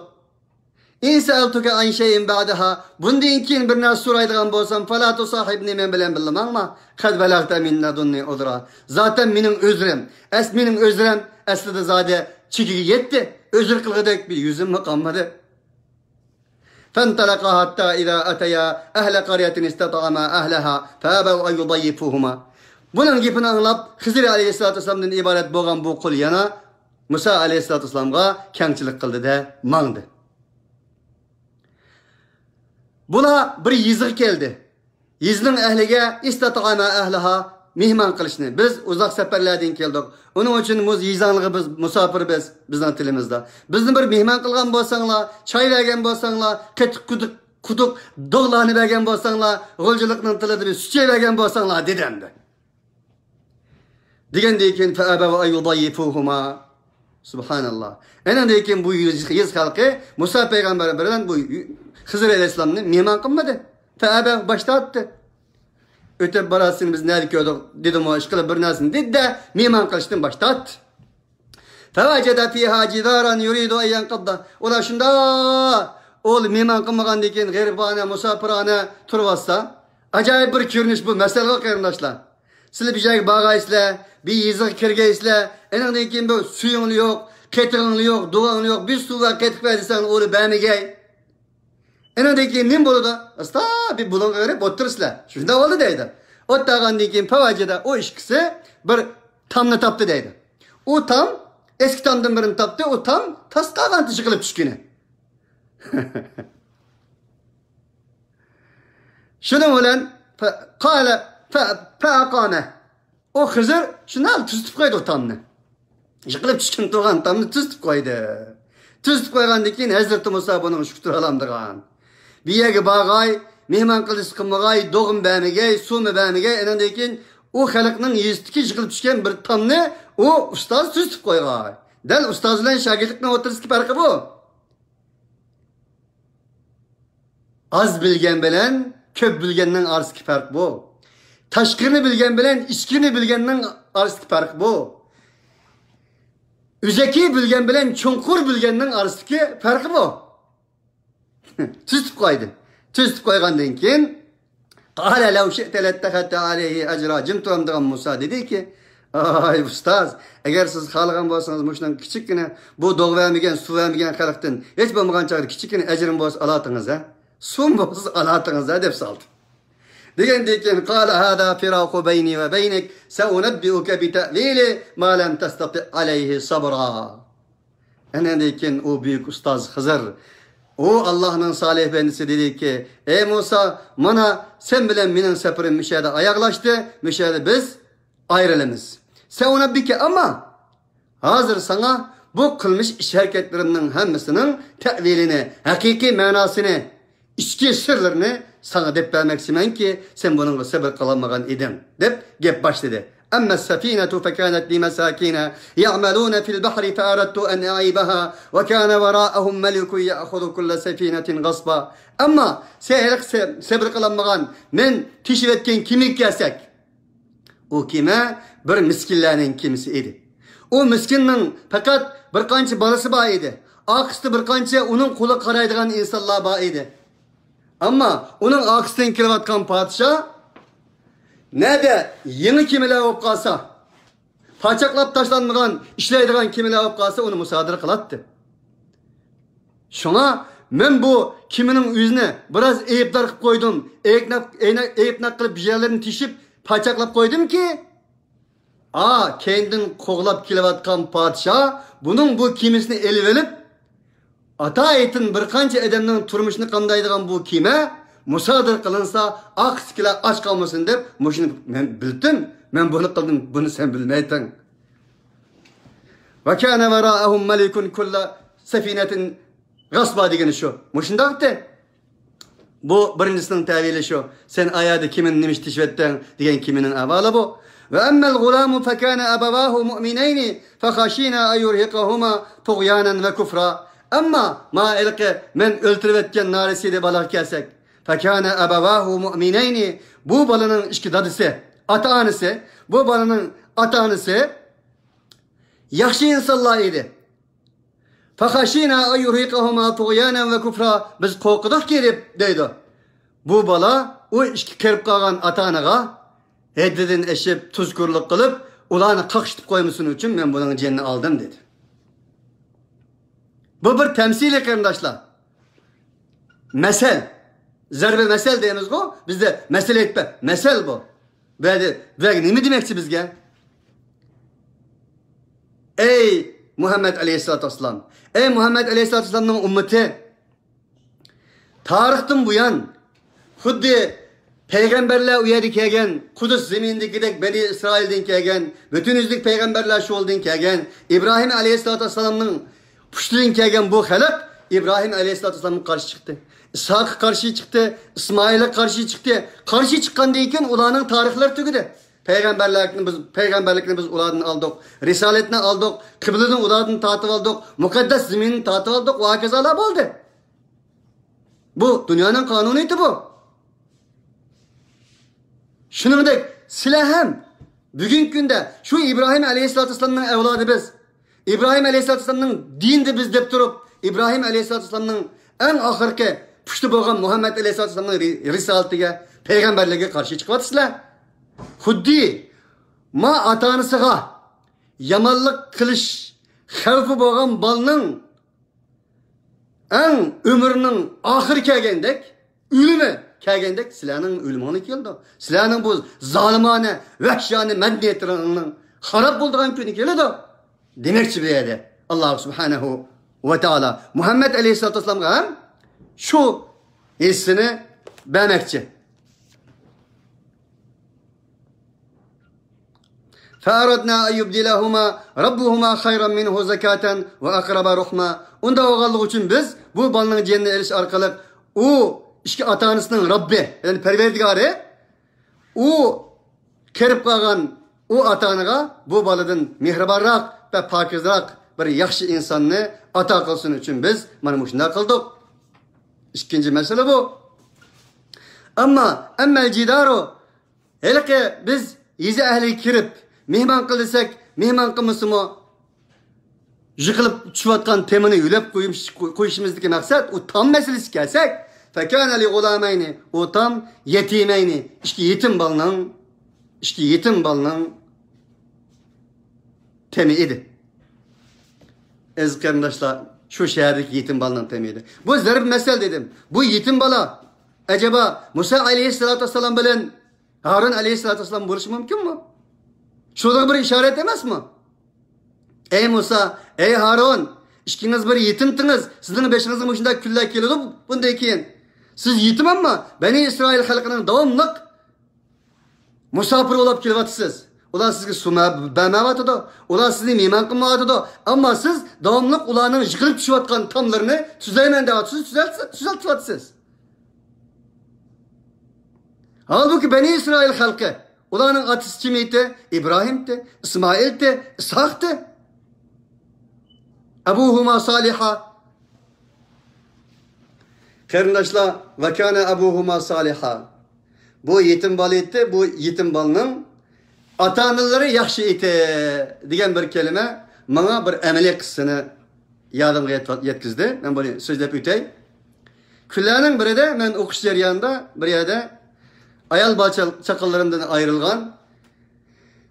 إن سألتك عن شيء بعدها، بۇندىن كېيىن بىر نەرسە سورايدىغان بولسام، فلا تصاحبني، مەن بىلەن بىللە ماڭما. قد بلغت من لدني عذرا. زاتەن مېنىڭ ئۆزرەم، ئەس-، مېنىڭ ئۆزرەم ئەسلىدە زادى چېكىگە يەتتى. ئۆزرە قىلغۇدەك بىر يۈزۈممۇ قالمىدى. فانطلقا حتى إذا أتيا أهل قرية استطعما أهلها فأبوا أن يضيفوهما. بۇنىڭ گېپىنى ئاڭلاپ، خىزىر ئەلەيھىسسالاتۇ ۋەسسالامدىن ئىبارەت بولغان بۇ قۇل يەنە مۇسا ئەلەيھىسسالاتۇ ۋەسسالامغا كەڭچىلىك قىلدى-دە، ماڭدى. بۇلار بىر يېزىغا كەلدى. يېزىنىڭ ئەھلىگە، استطعما أهلها، مېھمان قىلىشنى. بىز ئۇزاق سەپەرلەردىن كەلدۇق. ئۇنىڭ ئۈچۈن مۇز-، يېزاڭلىغا بىز مۇساپىر، بىز، بىزنىڭ تىلىمىزدا. بىزنى بىر مېھمان قىلغان بولساڭلار، چاي بەرگەن بولساڭلار، قېتىق قۇدۇق، قۇدۇق دوغلارنى بەرگەن بولساڭلار، غۇلجىلىقنىڭ تىلىدا بىر سۈت چاي بەرگەن بولساڭلار، دېدى ئەمدى. دېگەندىن كېيىن، فأبوا أن يضيفوهما. سۇبھاناللا. ئەنەندىن كېيىن بۇ يېزا، يېزا خەلقى مۇسا پەيغەمبەر بىلەن بۇ خىزىر ئەلەيھىسسالامنى مېھمان قىلمىدى. فأبوا، باش تارتتى. ئۆتۈپ باراتسىز، بىز نەدە كۆردۇق، دېدىمۇ، ئىشقىلىپ بىر نەرسىنى دېدى-دە، مېھمان قىلىشتىن باش تارتتى. فوجد فيها جدارا يريد أن ينقض. ئۇلار شۇنداق، ئۇ مېھمان قىلمىغاندىن كېيىن غېرىبانە، مۇساپىرانە تۇرۇۋاتسا، ئاجايىپ بىر كۆرۈنۈش بۇ، مەسىلىگە قېرىنداشلار. سىلەر بىر يەرگە بارغايسىلەر، بىر يېزىغا كىرگەيسىلەر، ئېنىڭدىن كېيىن بۇ سۈيۈڭلار يوق، قېتىقىڭلار يوق، دوغاڭلار يوق، بىر سۇ ۋە قېتىق بەر دېسەڭلار ئۇلار بەرمىگەي. ئېنىڭدىن كېيىن نېمە بولىدۇ؟ ئاستا بىر بۇلۇڭغا كىرىپ ئولتۇرىسىلەر. شۇنداق بولدى دەيدۇ. ئولتۇرغاندىن كېيىن فوجد، ئۇ ئىككىسى بىر تامنى تاپتى دەيدۇ. ئۇ تام، ئەسكى تامدىن بىرنى تاپتى، ئۇ تام تاس قالغانتى يىقىلىپ چۈشكىنى. شۇنىڭ بىلەن ف-، قال ف-، فأقامه. ئۇ خىزىر شۇنداق تۈزىتىپ قويدى ئۇ تامنى. يىقىلىپ چۈشكىنى تۇرغان تامنى تۈزىتىپ قويدى. تۈزىتىپ قويغاندىن كېيىن ھەزرىتى مۇسا بۇنىڭغا شۈكرى ئالامدىغان. بىر يەرگە بارغاي، مېھمان قىلىش قىلمىغاي، دوغمۇ بەرمىگەي، سۇمۇ بەرمىگەي، ئېنىڭدىن كېيىن ئۇ خەلقنىڭ يېزىسىدىكى يىقىلىپ چۈشكەن بىر تامنى ئۇ ئۇستاز تۈزىتىپ قويغاي. دەل ئۇستاز بىلەن شاگىرتنىڭ ئوتتۇرىسىدىكى پەرقى بۇ. ئاز بىلگەن بىلەن كۆپ بىلگەننىڭ ئارىسىدىكى پەرق بۇ. تاشقىرىنى بىلگەن بىلەن ئىچكىرىنى بىلگەننىڭ ئارىسىدىكى پەرق بۇ. ئۆزەكى بىلگەن بىلەن چوڭقۇر بىلگەننىڭ ئارىسىدىكى پەرق بۇ. تۈزىتىپ قويدى. تۈزىتىپ قويغاندىن كېيىن، قال لو شئت لاتخذت عليه أجرا. جىم تۇرامدىغان مۇسا دېدىكى، ئاي ئۇستاز، ئەگەر سىز خالىغان بولسىڭىز، مۇشۇنىڭ كىچىككىنە، بۇ دوغ بەرمىگەن، سۇ بەرمىگەن خەلقتىن ھېچ بولمىغان چاغدا كىچىككىنە ئەجرىم بولسا ئالاتىڭىز ھە، سۇم بولسا ئالاتىڭىز ھە دەپ سالدى. دېگەندىن كېيىن، قال هذا فراق بيني وبينك سأنبئك بتأويل ما لم تستطع عليه صبرا. ئەنەندىن كېيىن ئۇ بۈيۈك ئۇستاز خىزىر، ئۇ ئاللاھنىڭ سالىھ بەندىسى دېدىكى، ئەي مۇسا، مانا سەن بىلەن مېنىڭ سەپىرىم مۇشۇ يەردە ئاياغلاشتى، مۇشۇ يەردە بىز ئايرىلىمىز. سەئۇنەببىكە، ئەمما ھازىر ساڭا بۇ قىلمىش ئىش ھەرىكەتلىرىمنىڭ ھەممىسىنىڭ تەئۋىلىنى، ھەقىقىي مەناسىنى، ئىچكى سىرلىرىنى ساڭا دەپ بەرمەكچىمەنكى، سەن بۇنىڭغا سەۋر قىلالمىغان ئىدىڭ، دەپ گەپ باشلىدى. أما السفينة فكانت لمساكين يعملون في البحر فأردت أن أعيبها وكان وراءهم ملك يأخذ كل سفينة غصبا. ئەمما سەن ھېلىقى سە-، سەۋر قىلالمىغان، مەن تېشىۋەتكەن كېمىگە كەلسەك، ئۇ كېمە بىر مىسكىنلەرنىڭ كېمىسى ئىدى. ئۇ مىسكىننىڭ پەقەت بىر قانچە بالىسى بار ئىدى. ئارقىسىدا بىر قانچە ئۇنىڭ قۇلىقىغا قارايدىغان ئىنسانلار بار ئىدى. ئەمما ئۇنىڭ ئارقىسىدىن كېلىۋاتقان پادىشاھ نەدە يېڭى كېمىلەر بولۇپ قالسا، پاچاقلاپ تاشلانمىغان، ئىشلەيدىغان كېمىلەر بولۇپ قالسا، ئۇنى مۇسادىرە قىلاتتى. شۇڭا مەن بۇ كېمىنىڭ ئۆزىنى بىراز ئەيىبدار قىلىپ قويدۇم، ئەيىبناق، ئەينە-، ئەيىبناق قىلىپ، بىر يەرلىرىنى تېشىپ، پاچاقلاپ قويدۇمكى، ئا، كەينىدىن قوغلاپ كېلىۋاتقان پادىشاھ بۇنىڭ بۇ كېمىسىنى ئېلىۋېلىپ، ئاتايىتىن بىر قانچە ئادەمنىڭ تۇرمۇشىنى قامدايدىغان بۇ كېمە مۇسادىرە قىلىنسا، ئارقىسىدىكىلەر ئاچ قالمىسۇن دەپ، مۇشۇنى مەن بىلدىم، مەن بۇنى قىلدىم، بۇنى سەن بىلمەيتتىڭ. وكان وراءهم ملك يأخذ كل سفينة غصبا دېگىنى شۇ. مۇشۇنداقتى. بۇ بىرىنچىسىنىڭ تەۋىلى شۇ. سەن ئايەردە كېمىنى نېمە ئىش تېشىۋەتتىڭ دېگەن كېمىنىڭ ئەھۋالى بۇ. وأما الغلام فكان أبواه مؤمنين فخشينا أن يرهقهما طغيانا وكفرا. ئەمما ما ھېلىقى مەن ئۆلتۈرۈۋەتكەن نارەسىدە بالىغا كەلسەك، فكان أبواه مؤمنين، بۇ بالىنىڭ ئىككى دادىسى، ئاتا-ئانىسى، بۇ بالىنىڭ ئاتا-ئانىسى ياخشى ئىنسانلار ئىدى. فخشينا أن يرهقهما طغيانا وكفرا، بىز قورقىدۇقكى دەپ دەيدۇ. بۇ بالا ئۇ ئىككى قېرىپ قالغان ئاتا-ئانىغا ھەددىدىن ئېشىپ، تۇزكورلۇق قىلىپ، ئۇلارنى قاقشىتىپ قويمىسۇن ئۈچۈن مەن بۇنىڭ جېنىنى ئالدىم دېدى. بۇ بىر تەمسىلىي قېرىنداشلار. مەسەل. زەربە مەسەل دەيمىزغۇ، بىزدە مەسەل ئېيتپە. مەسەل بۇ. بۇ يەردە، بۇ يەردە نېمە دېمەكچى بىزگە؟ ئەي مۇھەممەد ئەلەيھىسسالاتۇ ۋەسسالام، ئەي مۇھەممەد ئەلەيھىسسالاتۇ ۋەسسالامنىڭ ئۈممىتى، تارىختىن بۇيان خۇددى پەيغەمبەرلەر ئۇ يەردە كەلگەن، قۇدۇس زېمىنىدىكىدەك بەنى ئىسرائىلدىن كەلگەن، بۈتۈن يۈزلۈك پەيغەمبەرلەر شۇ يولدىن كەلگەن، ئىبراھىم ئەلەيھىسسالاتۇ ۋەسسالامنىڭ پۇشتىدىن كەلگەن بۇ خەلق ئىبراھىم ئەلەيھىسسالاتۇ ۋەسسالامغا قارشى چىقتى. ئىسھاققا قارشى چىقتى، ئىسمائىلغا قارشى چىقتى. قارشى چىققاندىن كېيىن ئۇلارنىڭ تارىخلىرى تۈگىدى. پەيغەمبەرلىكنى بىز، پەيغەمبەرلىكنى بىز ئۇلاردىن ئالدۇق، رىسالەتنى ئالدۇق، قىبلىنى ئۇلاردىن تارتىۋالدۇق، مۇقەددەس زېمىننى تارتىۋالدۇق ۋە ھاكازالار بولدى. بۇ دۇنيانىڭ قانۇنىيىتى بۇ. شۇنىڭدەك سىلەر ھەم بۈگۈنكى كۈندە شۇ ئىبراھىم ئەلەيھىسسالاتۇ ۋەسسالامنىڭ ئەۋلادى بىز، ئىبراھىم ئەلەيھىسسالاتۇ ۋەسسالامنىڭ دىنىدا بىز دەپ تۇرۇپ، ئىبراھىم ئەلەيھىسسالاتۇ ۋەسسالامنىڭ ئەڭ ئاخىرقى پۇشتى بولغان مۇھەممەد ئەلەيھىسسالاتۇ ۋەسسالامنىڭ رى-، رىسالىتىگە، پەيغەمبەرلىكىگە قارشى چىقىۋاتىسىلەر. خۇددى ما ئاتا-ئانىسىغا يامانلىق قىلىش خەۋپى بولغان بالىنىڭ ئەڭ ئۆمرىنىڭ ئاخىرى كەلگەندەك، ئۆلۈمى كەلگەندەك، سىلەرنىڭ ئۆلۈمۈڭلار كېلىدۇ. سىلەرنىڭ بۇ زالىمانە، ۋەھشىيانە مەدەنىيەتلىرىڭنىڭ خاراب بولىدىغان كۈنى كېلىدۇ. دېمەكچى بۇ يەردە ئاللاھ سۇبھانەھۇ ۋە تائالا مۇھەممەد ئەلەيھىسسالاتۇ ۋەسسالامغا ھەم شۇ ھېسسىنى بەرمەكچى. فأردنا أن يبدلهما ربهما خيرا منه زكاة وأقرب رحما. ئۇنداق بولغانلىقى ئۈچۈن بىز بۇ بالىنىڭ جېنىنى ئېلىش ئارقىلىق ئۇ ئىككى ئاتا-ئانىسىنىڭ رەببى، يەنى پەرۋەردىگارى، ئۇ قېرىپ قالغان ئۇ ئاتا-ئانىغا بۇ بالىدىن مېھرىبانراق ۋە پاكىزراق بىر ياخشى ئىنساننى ئاتا قىلسۇن ئۈچۈن بىز مانا مۇشۇنداق قىلدۇق. ئىككىنچى مەسىلە بۇ. ئەمما، أما الجدار، ھېلىقى بىز يېزا ئەھلىگە كىرىپ، مېھمان قىل دېسەك، مېھمان قىلمىسىمۇ، يىقىلىپ چۈشۈۋاتقان تېمىنى يۆلەپ قويۇش-، قويۇشىمىزدىكى مەقسەت، ئۇ تام مەسىلىسىگە كەلسەك، فكان لغلامين، ئۇ تام يەتىمەينى، ئىككى يېتىم بالىنىڭ، ئىككى يېتىم بالىنىڭ تېمى ئىدى. ئەزىز قېرىنداشلار، شۇ شەھەردىكى يېتىم بالىنىڭ تېمى ئىدى. بۇ زەرب مەسەل دېدىم. بۇ يېتىم بالا ئەجەبا مۇسا ئەلەيھىسسالاتۇ ۋەسسالام بىلەن ھارۇن ئەلەيھىسسالاتۇ ۋەسسالام بولۇشى مۇمكىنمۇ؟ شۇنىڭ بىر ئىشارەت ئەمەسمۇ؟ ئەي مۇسا، ئەي ھارۇن، ئىككىڭىز بىر يېتىمتىڭىز، سىزنىڭ بېشىڭىزغا مۇشۇنداق كۈنلەر كېلىدۇ بۇندىن كېيىن. سىز يېتىم، ئەمما بەنى ئىسرائىل خەلقىنىڭ داۋاملىق مۇساپىر بولۇپ كېلىۋاتىسىز. ئۇلار سىزگە سۇ مە-، بەرمەيۋاتىدۇ. ئۇلار سىزنى مېھمان قىلمايۋاتىدۇ. ئەمما سىز داۋاملىق ئۇلارنىڭ يىقىلىپ چۈشۈۋاتقان تاملىرىنى تۈزەيمەن دەۋاتىسىز، تۈزەلت-، تۈزەلتىۋاتىسىز. ھالبۇكى، بەنى ئىسرائىل خەلقى، ئۇلارنىڭ ئاتىسى كىم ئىدى؟ ئىبراھىمتى، ئىسمائىلتى، ئىسھاقتى. أبوهما صالحا. قېرىنداشلار، وكان أبوهما صالحا. بۇ يېتىم بالا ئىدى، بۇ يېتىم بالىنىڭ ئاتا-ئانىلىرى ياخشى ئىدى دېگەن بىر كەلىمە ماڭا بىر ئەمەلىي قىسسىنى يادىمغا يەت-، يەتكۈزدى. مەن بۇنى سۆزلەپ ئۆتەي. كۈنلەرنىڭ بىرىدە مەن ئوقۇش جەريانىدا بىر يەردە ئايال بالا چا-، چاقىلىرىمدىن ئايرىلغان،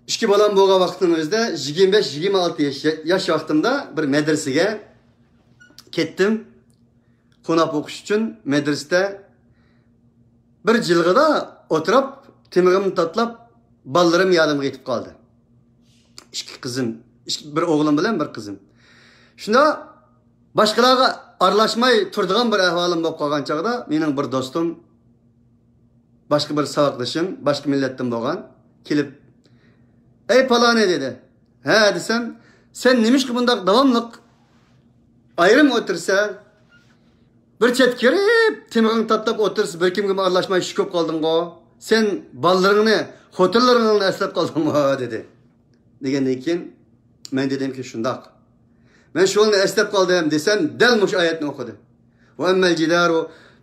ئىككى بالام بولغان ۋاقىتنىڭ ئۆزىدە، يىگىرمە بەش، يىگىرمە ئالتە ياش، ياش ۋاقتىمدا بىر مەدرىسىگە كەتتىم. قوناق ئوقۇش ئۈچۈن مەدرىسىدە بىر جىلغىدا ئولتۇرۇپ، تېمىغىمنى تاتلاپ، بالىلىرىم يادىمغا يېتىپ قالدى. ئىككى قىزىم، ئىككى، بىر ئوغلۇم بىلەن بىر قىزىم. شۇنداق باشقىلارغا ئارىلاشماي تۇرىدىغان بىر ئەھۋالىم بولۇپ قالغان چاغدا، مېنىڭ بىر دوستۇم، باشقا بىر ساۋاقدىشىم، باشقا مىللەتتىن بولغان، كېلىپ، «ئەي پالانى» دېدى. «ھە» دېسەم، «سەن نېمىشقا بۇنداق داۋاملىق ئايرىم ئولتۇرىسەن؟ بىر چەتكە كىرىپ، تېمىغىڭ تاتلاپ ئولتۇرسا، بىر كىمگىمۇ ئارىلاشماي شىكوپ قالدىڭغۇ؟ سەن بالىلىرىڭنى، خوتۇنلىرىڭنى ئەسلەپ قالدىڭغۇ؟» دېدى. دېگەندىن كېيىن مەن دېدىمكى، «شۇنداق.» مەن شۇنى ئەسلەپ قالدىم دېسەم، دەل مۇشۇ ئايەتنى ئوقۇدى. «وأما الجدار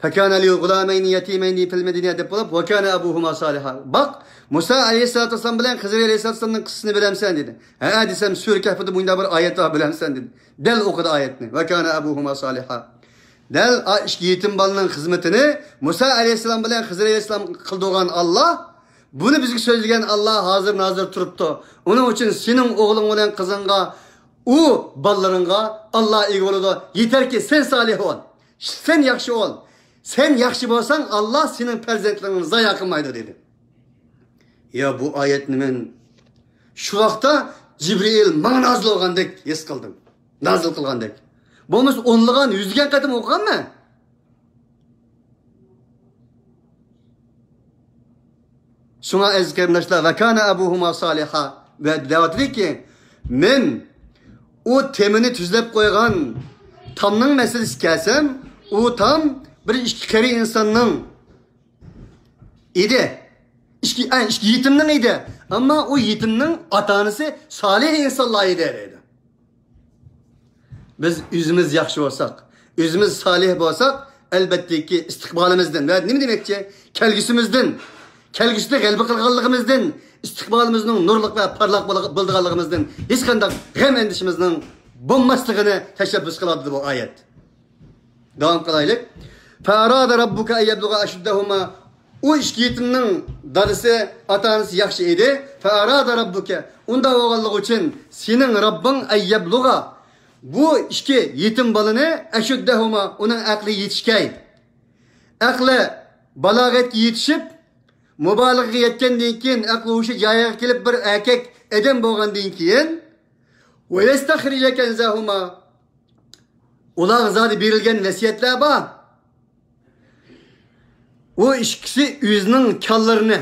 فكان لغلامين يتيمين في المدينة» دەپ بولۇپ، «وكان أبوهما صالحا». باق، مۇسا ئەلەيھىسسالاتۇ ۋەسسالام بىلەن خىزىر ئەلەيھىسسالاتۇ ۋەسسالامنىڭ قىسسىسىنى بىلەمسەن؟ دېدى. ھە دېسەم، سۈرە كەھپىدە مۇنداق بىر ئايەت بار، بىلەمسەن؟ دېدى. دەل ئوقۇدى ئايەتنى. «وكان أبوهما صالحا». دەل ئا ئىككى يېتىم بالىنىڭ خىزمىتىنى مۇسا ئەلەيھىسسالام بىلەن خىزىر ئەلەيھىسسالام قىلدۇرغان ئاللا، بۇنى بىزگە سۆزلىگەن ئاللا ھازىر نازىر تۇرۇپتۇ. ئۇنىڭ ئۈچۈن سېنىڭ ئوغلۇڭ بىلەن قىزىڭغا، ئۇ بالىلىرىڭغا ئاللا ئىگە بولىدۇ. يېتەركى، سەن سالىھ بول. سەن ياخشى بول. سەن ياخشى بولساڭ، ئاللا سېنىڭ پەرزەنتلىرىڭنى زايا قىلمايدۇ، دېدى. يا، بۇ ئايەتنى مەن شۇ ۋاقىتتا جىبرىئىل ماڭا نازىل بولغاندەك ھېس قىلدىم. نازىل قىلغاندەك. بولمىسا ئونلىغان، يۈزلىگەن قېتىم ئوقۇغانمەن. شۇڭا ئەزىز قېرىنداشلار، «وكان أبوهما صالحا» دەۋاتىدۇكى، مەن ئۇ تېمىنى تۈزلەپ قويغان تامنىڭ مەسىلىسىگە كەلسەم، ئۇ تام بىر ئىككى قېرى ئىنساننىڭ ئىدى. ئىككى، ئە، ئىككى يېتىمنىڭ ئىدى. ئەمما ئۇ يېتىمنىڭ ئاتا-ئانىسى سالىھ ئىنسانلار ئىدى، دەيدۇ. بىز ئۆزىمىز ياخشى بولساق، ئۆزىمىز سالىھ بولساق، ئەلبەتتىكى، ئىستىقبالىمىزدىن ۋە نېمە دېمەكچى؟ كەلگۈسىمىزدىن، كەلگۈسىدە غەلىبە قىلغانلىقىمىزدىن، ئىستىقبالىمىزنىڭ نۇرلۇق ۋە پارلاق بولا-، بولىدىغانلىقىمىزدىن ھېچقانداق غەم-ئەندىشىمىزنىڭ بولماسلىقىنى تەشەببۇس قىلىۋاتىدۇ بۇ ئايەت. داۋام قىلايلى. فأراد ربك أن يبلغا أشدهما. ئۇ ئىككى يېتىمنىڭ دادىسى، ئاتا-ئانىسى ياخشى ئىدى. فأراد ربك. ئۇنداق بولغانلىقى ئۈچۈن سېنىڭ رەببىڭ، أن يبلغا، بۇ ئىككى يېتىم بالىنى، أشدهما، ئۇنىڭ ئەقلى يېتىشكەي. ئەقلى بالاغەتكە يېتىشىپ، مۇبالىغىگە يەتكەندىن كېيىن، ئەقلى ھوشى جايىغا كېلىپ، بىر ئەركەك ئادەم بولغاندىن كېيىن، ويستخرج كنزهما. ئۇلارغا زادى بېرىلگەن ۋەسىيەتلەر بار. ئۇ ئىككىسى ئۆزىنىڭ كانلىرىنى،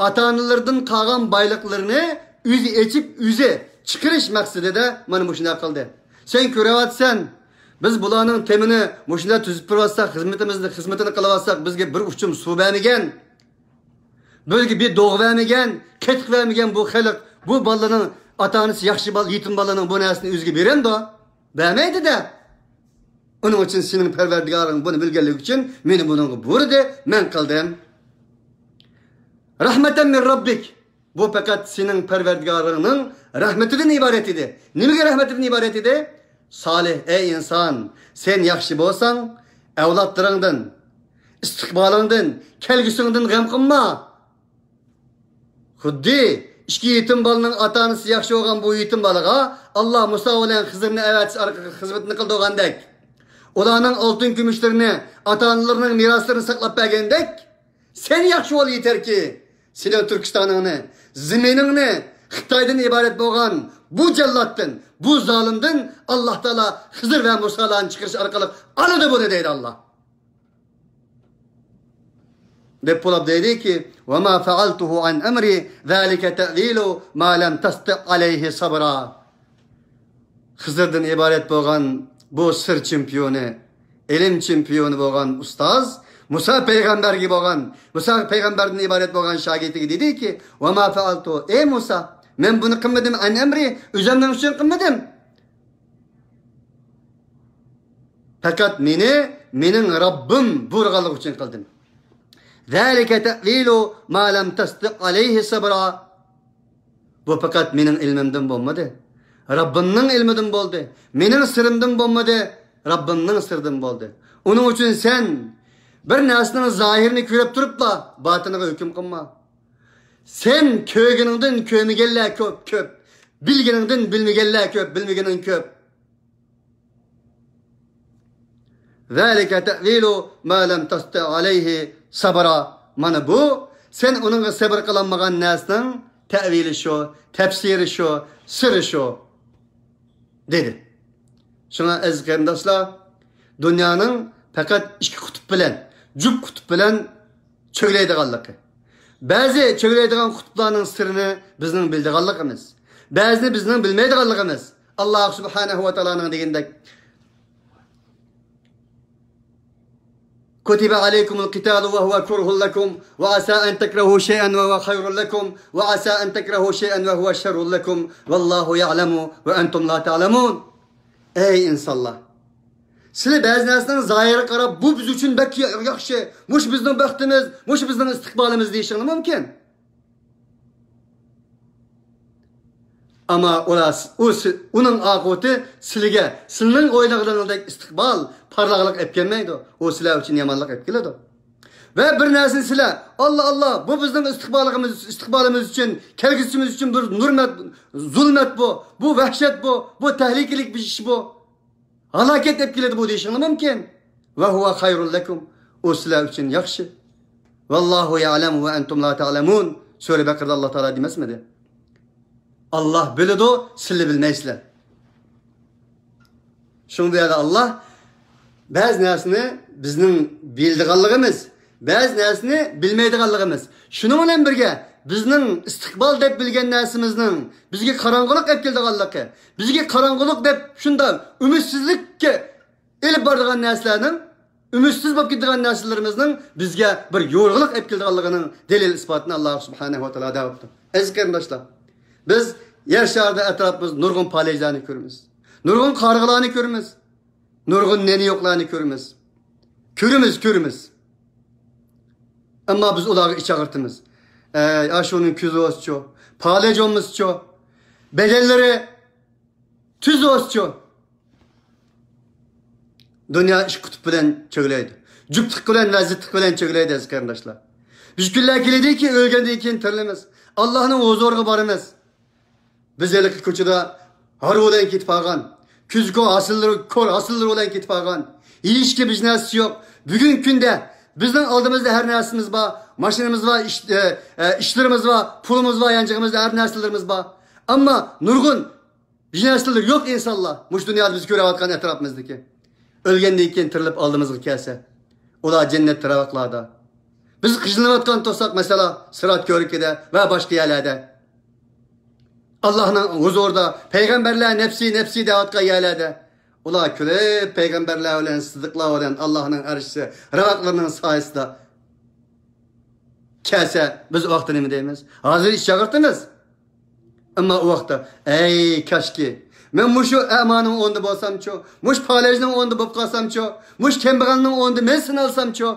ئاتا-ئانىلىرىدىن قالغان بايلىقلىرىنى ئۆزى ئېچىپ، ئۆزى چىقىرىش مەقسىتىدە مانا مۇشۇنداق قىلدى. سەن كۆرۈۋاتىسەن، بىز بۇلارنىڭ تېمىنى مۇشۇنداق تۈزۈپ تۇرۇۋاتساق، خىزمىتىمىزنى، خىزمىتىنى قىلىۋاتساق، بىزگە بىر ئۇچۇم سۇ بەرمىگەن، بىزگە بىر دوغا بەرمىگەن، قېتىق بەرمىگەن بۇ خەلق، بۇ بالىنىڭ ئاتا-ئانىسى ياخشى بالا، يېتىم بالىنىڭ بۇ نەرسىنى ئۆزىگە بېرەمدۇ؟ بەرمەيدۇ-دە. ئۇنىڭ ئۈچۈن سېنىڭ پەرۋەردىگارىڭ بۇنى بىلگەنلىكى ئۈچۈن مېنى بۇنىڭغا بۇيرۇدى، مەن قىلدىم. رەھمەتەن مىن رەببىك. بۇ پەقەت سېنىڭ پەرۋەردىگارىڭنىڭ رەھمىتىدىن ئىبارەت ئىدى. نېمىگە رەھمىتىدىن ئىبارەت ئىدى؟ سالىھ، ئەي ئىنسان، سەن ياخشى بولساڭ، ئەۋلادلىرىڭدىن، ئىستىقبالىڭدىن، كەلگۈسىڭدىن غەم قىلما. خۇددى ئىككى يېتىم بالىنىڭ ئاتا-ئانىسى ياخشى بولغان بۇ يېتىم بالىغا ئاللا مۇسا بىلەن خىزىرنى ئەۋەتىش ئارقىلىق خىزمىتىنى قىلدۇرغاندەك، ئۇلارنىڭ ئالتۇن-كۈمۈشلىرىنى، ئاتا-ئانىلىرىنىڭ مىراسلىرىنى ساقلاپ بەرگەندەك، سەن ياخشى بول، يېتەركى سېنىڭ تۈركىستانىڭنى، زېمىنىڭنى خىتايدىن ئىبارەت بولغان بۇ جاللاتتىن، بۇ زالىمدىن ئاللا تائالا خىزىر ۋە مۇسالارنى چىقىرىش ئارقىلىق ئالىدۇ بۇنى، دەيدۇ ئاللا. دەپ بولۇپ دەيدىكى، «وما فعلته عن أمري ذلك تأويل ما لم تسطع عليه صبرا.» خىزىردىن ئىبارەت بولغان بۇ سىر چېمپىيونى، ئىلىم چېمپىيونى بولغان ئۇستاز مۇسا پەيغەمبەرگە بولغان، مۇسا پەيغەمبەردىن ئىبارەت بولغان شاگىرتىگە دېدىكى، «وما فعلته، ئەي مۇسا، مەن بۇنى قىلمىدىم، عن أمري، ئۆزۈمنىڭ ئۈچۈن قىلمىدىم. پەقەت مېنى مېنىڭ رەببىم بۇيرۇغانلىقى ئۈچۈن قىلدىم. ذلك تأويل ما لم تسطع عليه صبرا. بۇ پەقەت مېنىڭ ئىلمىمدىن بولمىدى. رەببىمنىڭ ئىلمىدىن بولدى. مېنىڭ سىرىمدىن بولمىدى. رەببىمنىڭ سىرىدىن بولدى. ئۇنىڭ ئۈچۈن سەن بىر نەرسىنىڭ زاھىرىنى كۆرۈپ تۇرۇپلا باتىنىغا ھۆكۈم قىلما. سەن كۆرگىنىڭدىن كۆرمىگەنلەر كۆپ، كۆپ. بىلگىنىڭدىن بىلمىگەنلەر كۆپ، بىلمىگىنىڭ كۆپ. ذلك تأويل ما لم تسطع عليه صبرا. مانا بۇ، سەن ئۇنىڭغا سەۋر قىلالمىغان نەرسىنىڭ تەۋىلى شۇ، تەپسىرى شۇ، سىرى شۇ، دېدى. شۇڭا ئەزىز قېرىنداشلار، دۇنيانىڭ پەقەت ئىككى قۇتۇپ بىلەن، جۈپ قۇتۇپ بىلەن چۆگىلەيدىغانلىقى، بەزى چۆگىلەيدىغان قۇتۇپلارنىڭ سىرىنى بىزنىڭ بىلىدىغانلىقىمىز، بەزىنى بىزنىڭ بىلمەيدىغانلىقىمىز. ئاللا سۇبھانەھۇ ۋە تائالانىڭ دېگىنىدەك، كتب عليكم القتال وهو كره لكم وعسى أن تكرهوا شيئا وهو خير لكم وعسى أن تكرهوا شيئا وهو شر لكم والله يعلم وأنتم لا تعلمون. ئەي ئىنسانلار! سىلەر بەزى نەرسىنىڭ زاھىرىغا قاراپ، بۇ بىز ئۈچۈن بەك يا-، ياخشى، مۇشۇ بىزنىڭ بەختىمىز، مۇشۇ بىزنىڭ ئىستىقبالىمىز دېيىشىڭلار مۇمكىن. ئەمما ئۇلار، ئۇ سى-، ئۇنىڭ ئاقىۋىتى سىلىگە، سىلىنىڭ ئويلىغىنىڭدەك ئىستىقبال، پارلاقلىق ئەپ كەلمەيدۇ. ئۇ سىلەر ئۈچۈن يامانلىق ئەپ كېلىدۇ. ۋە بىر نەرسىنى سىلەر، «ئاللا، ئاللا، بۇ بىزنىڭ ئىستىقبالىمىز، ئىستىقبالىمىز ئۈچۈن، كەلگۈسىمىز ئۈچۈن بىر نۇرمەت، زۇلمەت بۇ، بۇ ۋەھشەت بۇ، بۇ تەھلىكىلىك بىر ئىش بۇ. ھالاكەت ئەپ كېلىدۇ بۇ» دېيىشىڭلار مۇمكىن. «وهو خير لكم»، ئۇ سىلەر ئۈچۈن ياخشى. «والله يعلم وأنتم لا تعلمون»، سۈرە بەقەردە ئاللا تائالا دېمەسمىدى؟ ئاللا بىلىدۇ، سىلەر بىلمەيسىلەر. شۇڭا بۇ يەردە ئاللا بەزى نەرسىنى بىزنىڭ بىلىدىغانلىقىمىز، بەزى نەرسىنى بىلمەيدىغانلىقىمىز، شۇنىڭ بىلەن بىرگە بىزنىڭ ئىستىقبال دەپ بىلگەن نەرسىمىزنىڭ بىزگە قاراڭغۇلۇق ئەپ كېلىدىغانلىقى، بىزگە قاراڭغۇلۇق دەپ شۇنداق ئۈمىدسىزلىككە ئېلىپ بارىدىغان نەرسىلەرنىڭ، ئۈمىدسىز بولۇپ كېتىدىغان نەرسىلىرىمىزنىڭ بىزگە بىر يورۇقلۇق ئېلىپ كېلىدىغانلىقىنىڭ دەلىل ئىسپاتىنى ئاللا سۇبھانەھۇ ۋە تائالا دەۋاپتۇ. ئەزىز قېرىنداشلار، بىز يەر شارىدا ئەتراپىمىزدا نۇرغۇن پالەيلەرنى كۆرىمىز. نۇرغۇن قارىغىلارنى كۆرىمىز. نۇرغۇن نەنى يوقلارنى كۆرىمىز. كۆرىمىز، كۆرىمىز. ئەمما بىز ئۇلارغا ئىچ ئاغرىتىمىز. ئەي، ئاشۇنىڭ كۆزى بولسىچۇ، پالەي بولمىسىچۇ، بەدەنلىرى تۈز بولسىچۇ. دۇنيا ئىككى قۇتۇپ بىلەن چۆگىلەيدۇ. جۈپتىلىق بىلەن ۋە زىتلىق بىلەن چۆگىلەيدۇ، ئەزىز قېرىنداشلار. بىز كۈنلەر كېلىدۇكى، ئۆلگەندىن كېيىن تىرىلىمىز. ئاللانىڭ ھۇزۇرىغا بارىمىز. بىز ھېلىقى كوچىدا ھارۋا بىلەن كېتىپ قالغان، كۈزكۇ ھاسىللىرى، كور ھاسىللىرى بىلەن كېتىپ قالغان، يېيىشكە بىر نەرسىسى يوق. بۈگۈنكى كۈندە بىزنىڭ ئالدىمىزدا ھەر نەرسىمىز بار، ماشىنىمىز بار، ئىش، ئە، ئە، ئىشلىرىمىز بار، پۇلىمىز بار، يانچىقىمىزدا ھەر نەرسىلىرىمىز بار. ئەمما نۇرغۇن بىر نەرسىلىرى يوق ئىنسانلار، مۇشۇ دۇنيادا بىز كۆرۈۋاتقان ئەتراپىمىزدىكى. ئۆلگەندىن كېيىن تىرىلىپ ئالدىمىزغا كەلسە، ئۇلار جەننەتتە، راۋاقلاردا. بىز قىينىلىۋاتقان تۇرساق، مەسىلەن، سىرات كۆۋرۈكىدە ۋە باشقا يەرلەردە، ئاللانىڭ ھۇزۇرىدا، پەيغەمبەرلەر نەپسى، نەپسى دەۋاتقان يەرلەردە، ئۇلار كۈلۈپ، پەيغەمبەرلەر بىلەن، سىددىقلار بىلەن ئاللانىڭ ئەرشىسى، راۋاقلىرىنىڭ سايىسىدا كەلسە، بىز ئۇ ۋاقىتتا نېمە دەيمىز؟ ھازىر ئىچ ئاغرىتىمىز. ئەمما ئۇ ۋاقىتتا، ئەي، كاشكى، مەن مۇشۇ ئەمانىڭ ئورنىدا بولسامچۇ؟ مۇشۇ پالەينىڭ ئورنىدا بولۇپ قالسامچۇ؟ مۇشۇ كەمبەغەلنىڭ ئورنىدا مەن سىنالسامچۇ؟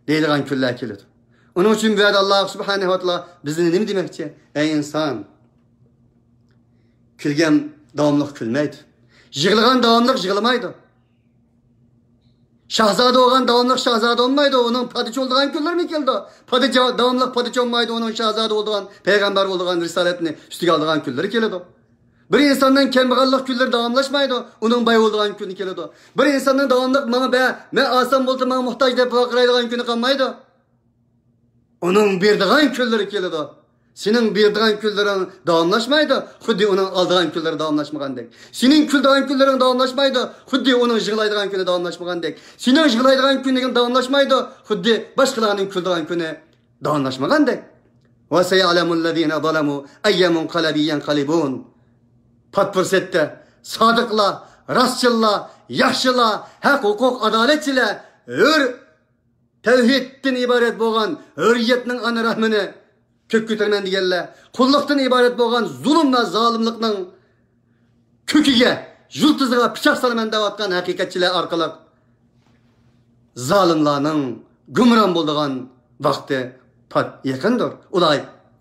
دەيدىغان كۈنلەر كېلىدۇ. ئۇنىڭ ئۈچۈن بۇ يەردە ئاللا سۇبھانەھۇ ۋە تائالا بىزنى نېمە دېمەكچى؟ ئەي ئىنسان، كۈلگەن داۋاملىق كۈلمەيدۇ. يىغلىغان داۋاملىق يىغلىمايدۇ. شاھزادە بولغان داۋاملىق شاھزادە بولمايدۇ، ئۇنىڭ پادىچى بولىدىغان كۈنلىرىمۇ كېلىدۇ. پادىچى داۋاملىق پادىچى بولمايدۇ، ئۇنىڭ شاھزادە بولىدىغان، پەيغەمبەر بولىدىغان رىسالەتنى ئۈستىگە ئالىدىغان كۈنلىرى كېلىدۇ. بىر ئىنساننىڭ كەمبەغەللىك كۈنلىرى داۋاملاشمايدۇ، ئۇنىڭ باي بولىدىغان كۈنى كېلىدۇ. بىر ئىنساننىڭ داۋاملىق ماڭا بە، مەن ئالسام بولدى، ماڭا موھتاج دەپ ۋارقىرايدىغان كۈنى قالمايدۇ. ئۇنىڭ بېرىدىغان كۈنلىرى كېلىدۇ. سېنىڭ بېرىدىغان كۈنلىرىڭ داۋاملاشمايدۇ، خۇددى ئۇنىڭ ئالىدىغان كۈنلىرى داۋاملاشمىغاندەك. سېنىڭ كۈلىدىغان كۈنلىرىڭ داۋاملاشمايدۇ، خۇددى ئۇنىڭ يىغلايدىغان كۈنى داۋاملاشمىغاندەك. سېنىڭ يىغلايدىغان كۈنلىرىڭ داۋاملاشمايدۇ، خۇددى باشقىلارنىڭ كۈلىدىغان كۈنى داۋاملاشمىغاندەك. وسيعلم الذين ظلموا أي منقلب ينقلبون. پات پۇرسەتتە سادىقلار، راستچىللار، ياخشىلار، ھەق، ھوقۇق، ئادالەتچىلەر، ھۆر، تەۋھىدتىن ئىبارەت بولغان ھۆرىيەتنىڭ ئانا رەھمىنى كۆك كۆتۈرىمەن دېگەنلەر، قۇللۇقتىن ئىبارەت بولغان زۇلۇم ۋە زالىملىقنىڭ كۆكىگە، يۇلتۇزىغا پىچاق سالىمەن دەۋاتقان ھەقىقەتچىلەر ئارقىلىق زالىملارنىڭ گۇمران بولىدىغان ۋاقتى پات يېقىندۇر. ئۇلار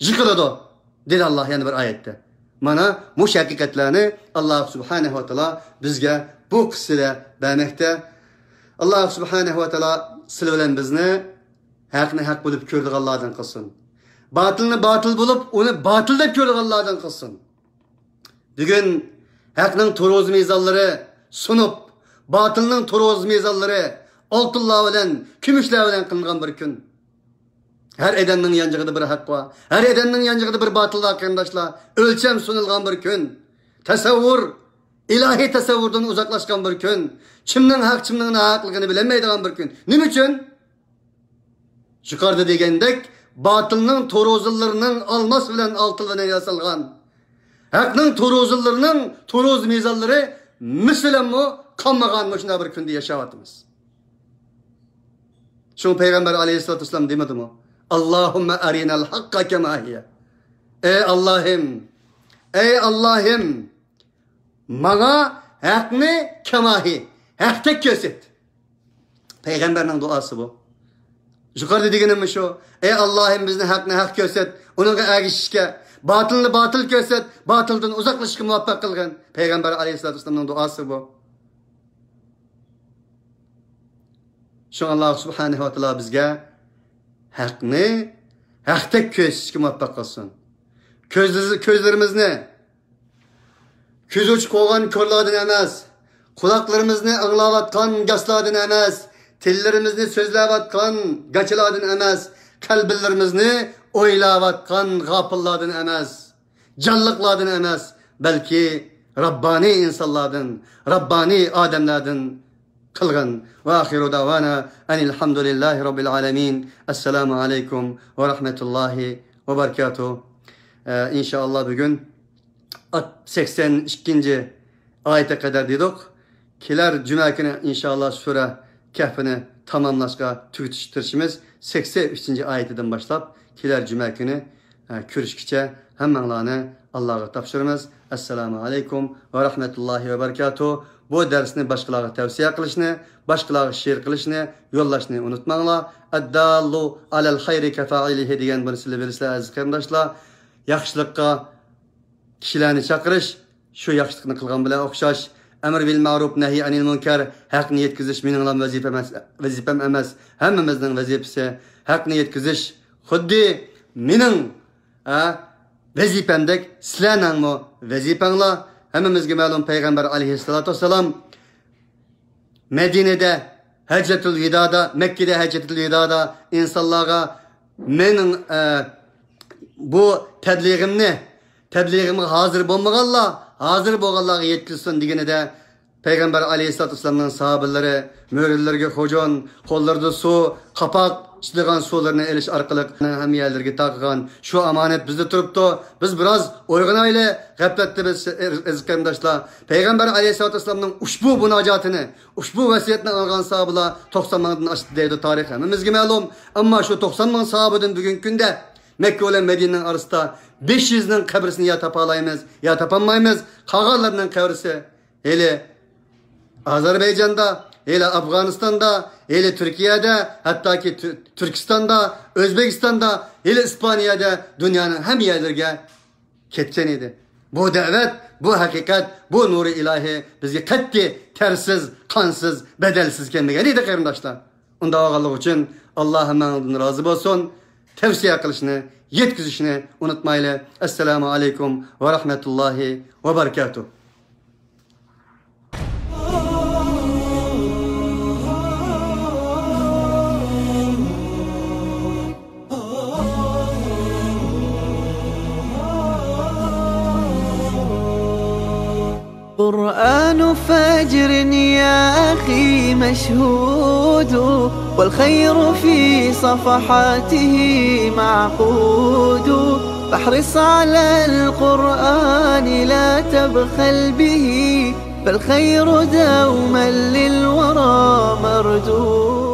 يىقىلىدۇ، دېدى ئاللاھ يەنە بىر ئايەتتە. مانا مۇشۇ ھەقىقەتلەرنى ئاللاھ سۇبھانەھۇ ۋە تائالا بىزگە بۇ قىسسىدە بەرمەكتە. ئاللاھ سۇبھانەھۇ ۋە تائالا سىلى بىلەن بىزنى ھەقنى ھەق بىلىپ كۆرىدىغانلاردىن قىلسۇن. باتىلنى باتىل بىلىپ، ئۇنى باتىل دەپ كۆرىدىغانلاردىن قىلسۇن. بۈگۈن ھەقنىڭ تۇرۇز مىزانلىرى سۇنۇپ، باتىلنىڭ تۇرۇز مىزانلىرى ئالتۇنلار بىلەن، كۈمۈشلەر بىلەن قىلىنغان بىر كۈن. ھەر ئادەمنىڭ يانچىقىدا بىر ھەق بار. ھەر ئادەمنىڭ يانچىقىدا بىر باتىل بار، قېرىنداشلار. ئۆلچەم سۇنۇلغان بىر كۈن. تەسەۋۋۇر، ئىلاھىي تەسەۋۋۇردىن ئۇزاقلاشقان بىر كۈن. كىمنىڭ ھەق، كىمنىڭ ناھەقلىقىنى بىلەلمەيدىغان بىر كۈن. نېمە ئۈچۈن؟ يۇقىرىدا دېگەندەك، باتىلنىڭ تۇرۇزىلىرىنىڭ ئالماس بىلەن ئالتۇن بىلەن ياسالغان، ھەقنىڭ تۇرۇزىلىرىنىڭ تۇرۇز مىزانلىرى مىس بىلەنمۇ قانمىغان مۇشۇنداق بىر كۈندە ياشاۋاتىمىز. شۇڭا پەيغەمبەر ئەلەيھىسسالاتۇ ۋەسسالام دېمىدىمۇ؟ «اللهم أرنا الحق كما هو». ئەي ئاللاھىم، ئەي ئاللاھىم، ماڭا ھەقنى كما هو، ھەقتەك كۆرسەت. پەيغەمبەرنىڭ دۇئاسى بۇ. يۇقىرىدا دېگىنىم شۇ. ئەي ئاللاھىم، بىزنى ھەقنى ھەق كۆرسەت، ئۇنىڭغا ئەگىشىشكە، باتىلنى باتىل كۆرسەت، باتىلدىن ئۇزاقلىشىشقا مۇۋەپپەق قىلغىن. پەيغەمبەر ئەلەيھىسسالاتۇ ۋەسسالامنىڭ دۇئاسى بۇ. شۇڭا ئاللاھ سۇبھانەھۇ ۋە تائالا بىزگە ھەقنى ھەقتەك كۆرسىتىشكە مۇۋەپپەق قىلسۇن. كۆزلىرىمىزنى كۆزى ئۇچۇق بولغان كورلاردىن ئەمەس، قۇلاقلىرىمىزنى ئاڭلاۋاتقان گاسلاردىن ئەمەس، تىللىرىمىزنى سۆزلەۋاتقان گاچىلاردىن ئەمەس، قەلبلىرىمىزنى ئويلاۋاتقان غاپىللاردىن ئەمەس، جانلىقلاردىن ئەمەس، بەلكى رەببانىي ئىنسانلاردىن، رەببانىي ئادەملەردىن قىلغىن. وآخر دعوانا أن الحمد لله رب العالمين. السلام عليكم ورحمة الله وبركاته. ئە، ئىنشائاللا بۈگۈن ئات-، سەكسەن ئىككىنچى ئايەتكە قەدەر دېدۇق. كېلەر جۈمە كۈنى ئىنشائاللا سۈرە كەھپىنى تاماملاشقا، تۈگىتىشكە تىرىشىمىز. سەكسەن ئۈچىنچى ئايىتىدىن باشلاپ كېلەر جۈمە كۈنى، ئە، كۆرۈشكىچە ھەممەڭلارنى ئاللاغا تاپشۇرىمىز. ئەسسالامۇ ئەلەيكۇم ۋە رەھمەتۇللاھى ۋە بەرىكاتۇھ. بۇ دەرسنى باشقىلارغا تەۋسىيە قىلىشنى، باشقىلارغا شېئىر قىلىشنى، يوللاشنى ئۇنتۇماڭلار. «الدال على الخير كفاعله» دېگەن بىر سىلى بىلىسىلەر، ئەزىز قېرىنداشلار. ياخشىلىققا كىشىلەرنى چاقىرىش، شۇ ياخشىلىقنى قىلغان بىلەن ئوخشاش. «ئەمر بىل مەرۇپ، نەھي ئەنىل مۇنكەر»، ھەقنى يەتكۈزۈش مېنىڭلا ۋەزىپەم ئەمەس، ۋەزىپەم ئەمەس، ھەممىمىزنىڭ ۋەزىپىسى. ھەقنى يەتكۈزۈش خۇددى مېنىڭ، ھە، ۋەزىپەمدەك سىلەرنىڭمۇ ۋەزىپەڭلار. ھەممىمىزگە مەلۇم، پەيغەمبەر ئەلەيھىسسالاتۇ ۋەسسالام مەدىنىدە ھەججەتۇل ۋىدادا، مەككىدە ھەججەتۇل ۋىدادا ئىنسانلارغا مېنىڭ، ئە، بۇ تەبلىغىمنى، تەبلىغىمغا ھازىر بولمىغانلار ھازىر بولغانلارغا يەتكۈزسۇن دېگىنىدە، پەيغەمبەر ئەلەيھىسسالاتۇ ۋەسسالامنىڭ ساھابىلىرى مۈرىلىرىگە خوجۇن، قوللىرىدا سۇ، قاپاق، ئىچىدىغان سۇلىرىنى ئېلىش ئارقىلىق ھەممە يەرلىرىگە تارقىغان. شۇ ئامانەت بىزدە تۇرۇپتۇ. بىز بىراز ئويغىنايلى، غەپلەتتە بىز، ئەزىز قېرىنداشلار. پەيغەمبەر ئەلەيھىسسالاتۇ ۋەسسالامنىڭ ئۇشبۇ مۇناجاتىنى، ئۇشبۇ ۋەسىيەتنى ئاڭلىغان ساھابىلار توقسان مىڭدىن ئاشتى دەيدۇ تارىخ، ھەممىمىزگە مەلۇم. ئەمما شۇ توقسان مىڭ ساھابىدىن بۈگۈنكى كۈندە مەككە بىلەن مەدىنىنىڭ ئارىسىدا بەش يۈزنىڭ قەبرىسىنى يا تاپالايمىز، يا تاپالمايمىز. قالغانلىرىنىڭ قەبرىسى ھېلى ئازەربەيجاندا، ھېلى ئافغانىستاندا، ھېلى تۈركىيەدە، ھەتتاكى تۈ-، تۈركىستاندا، ئۆزبېكىستاندا، ھېلى ئىسپانىيەدە، دۇنيانىڭ ھەممە يەرلىرىگە كەتكەن ئىدى. بۇ دەۋەت بۇ ھەقىقەت، بۇ نۇرى ئىلاھى بىزگە قەتئىي تەرسىز، قانسىز، بەدەلسىز كەلمىگەن ئىدى، قېرىنداشلار. ئۇنداق بولغانلىقى ئۈچۈن، ئاللاھ ھەممىڭدىن رازى بولسۇن. تەۋسىيە قىلىشنى، يەتكۈزۈشنى ئۇنتۇمايلى. ئەسسالامۇ ئەلەيكۇم ۋە رەھمەتۇللاھى ۋە بەرىكاتۇھ. قرآن فجر يا أخي مشهود، والخير في صفحاته معقود. فاحرص على القرآن لا تبخل به، فالخير دوما للورى مردود.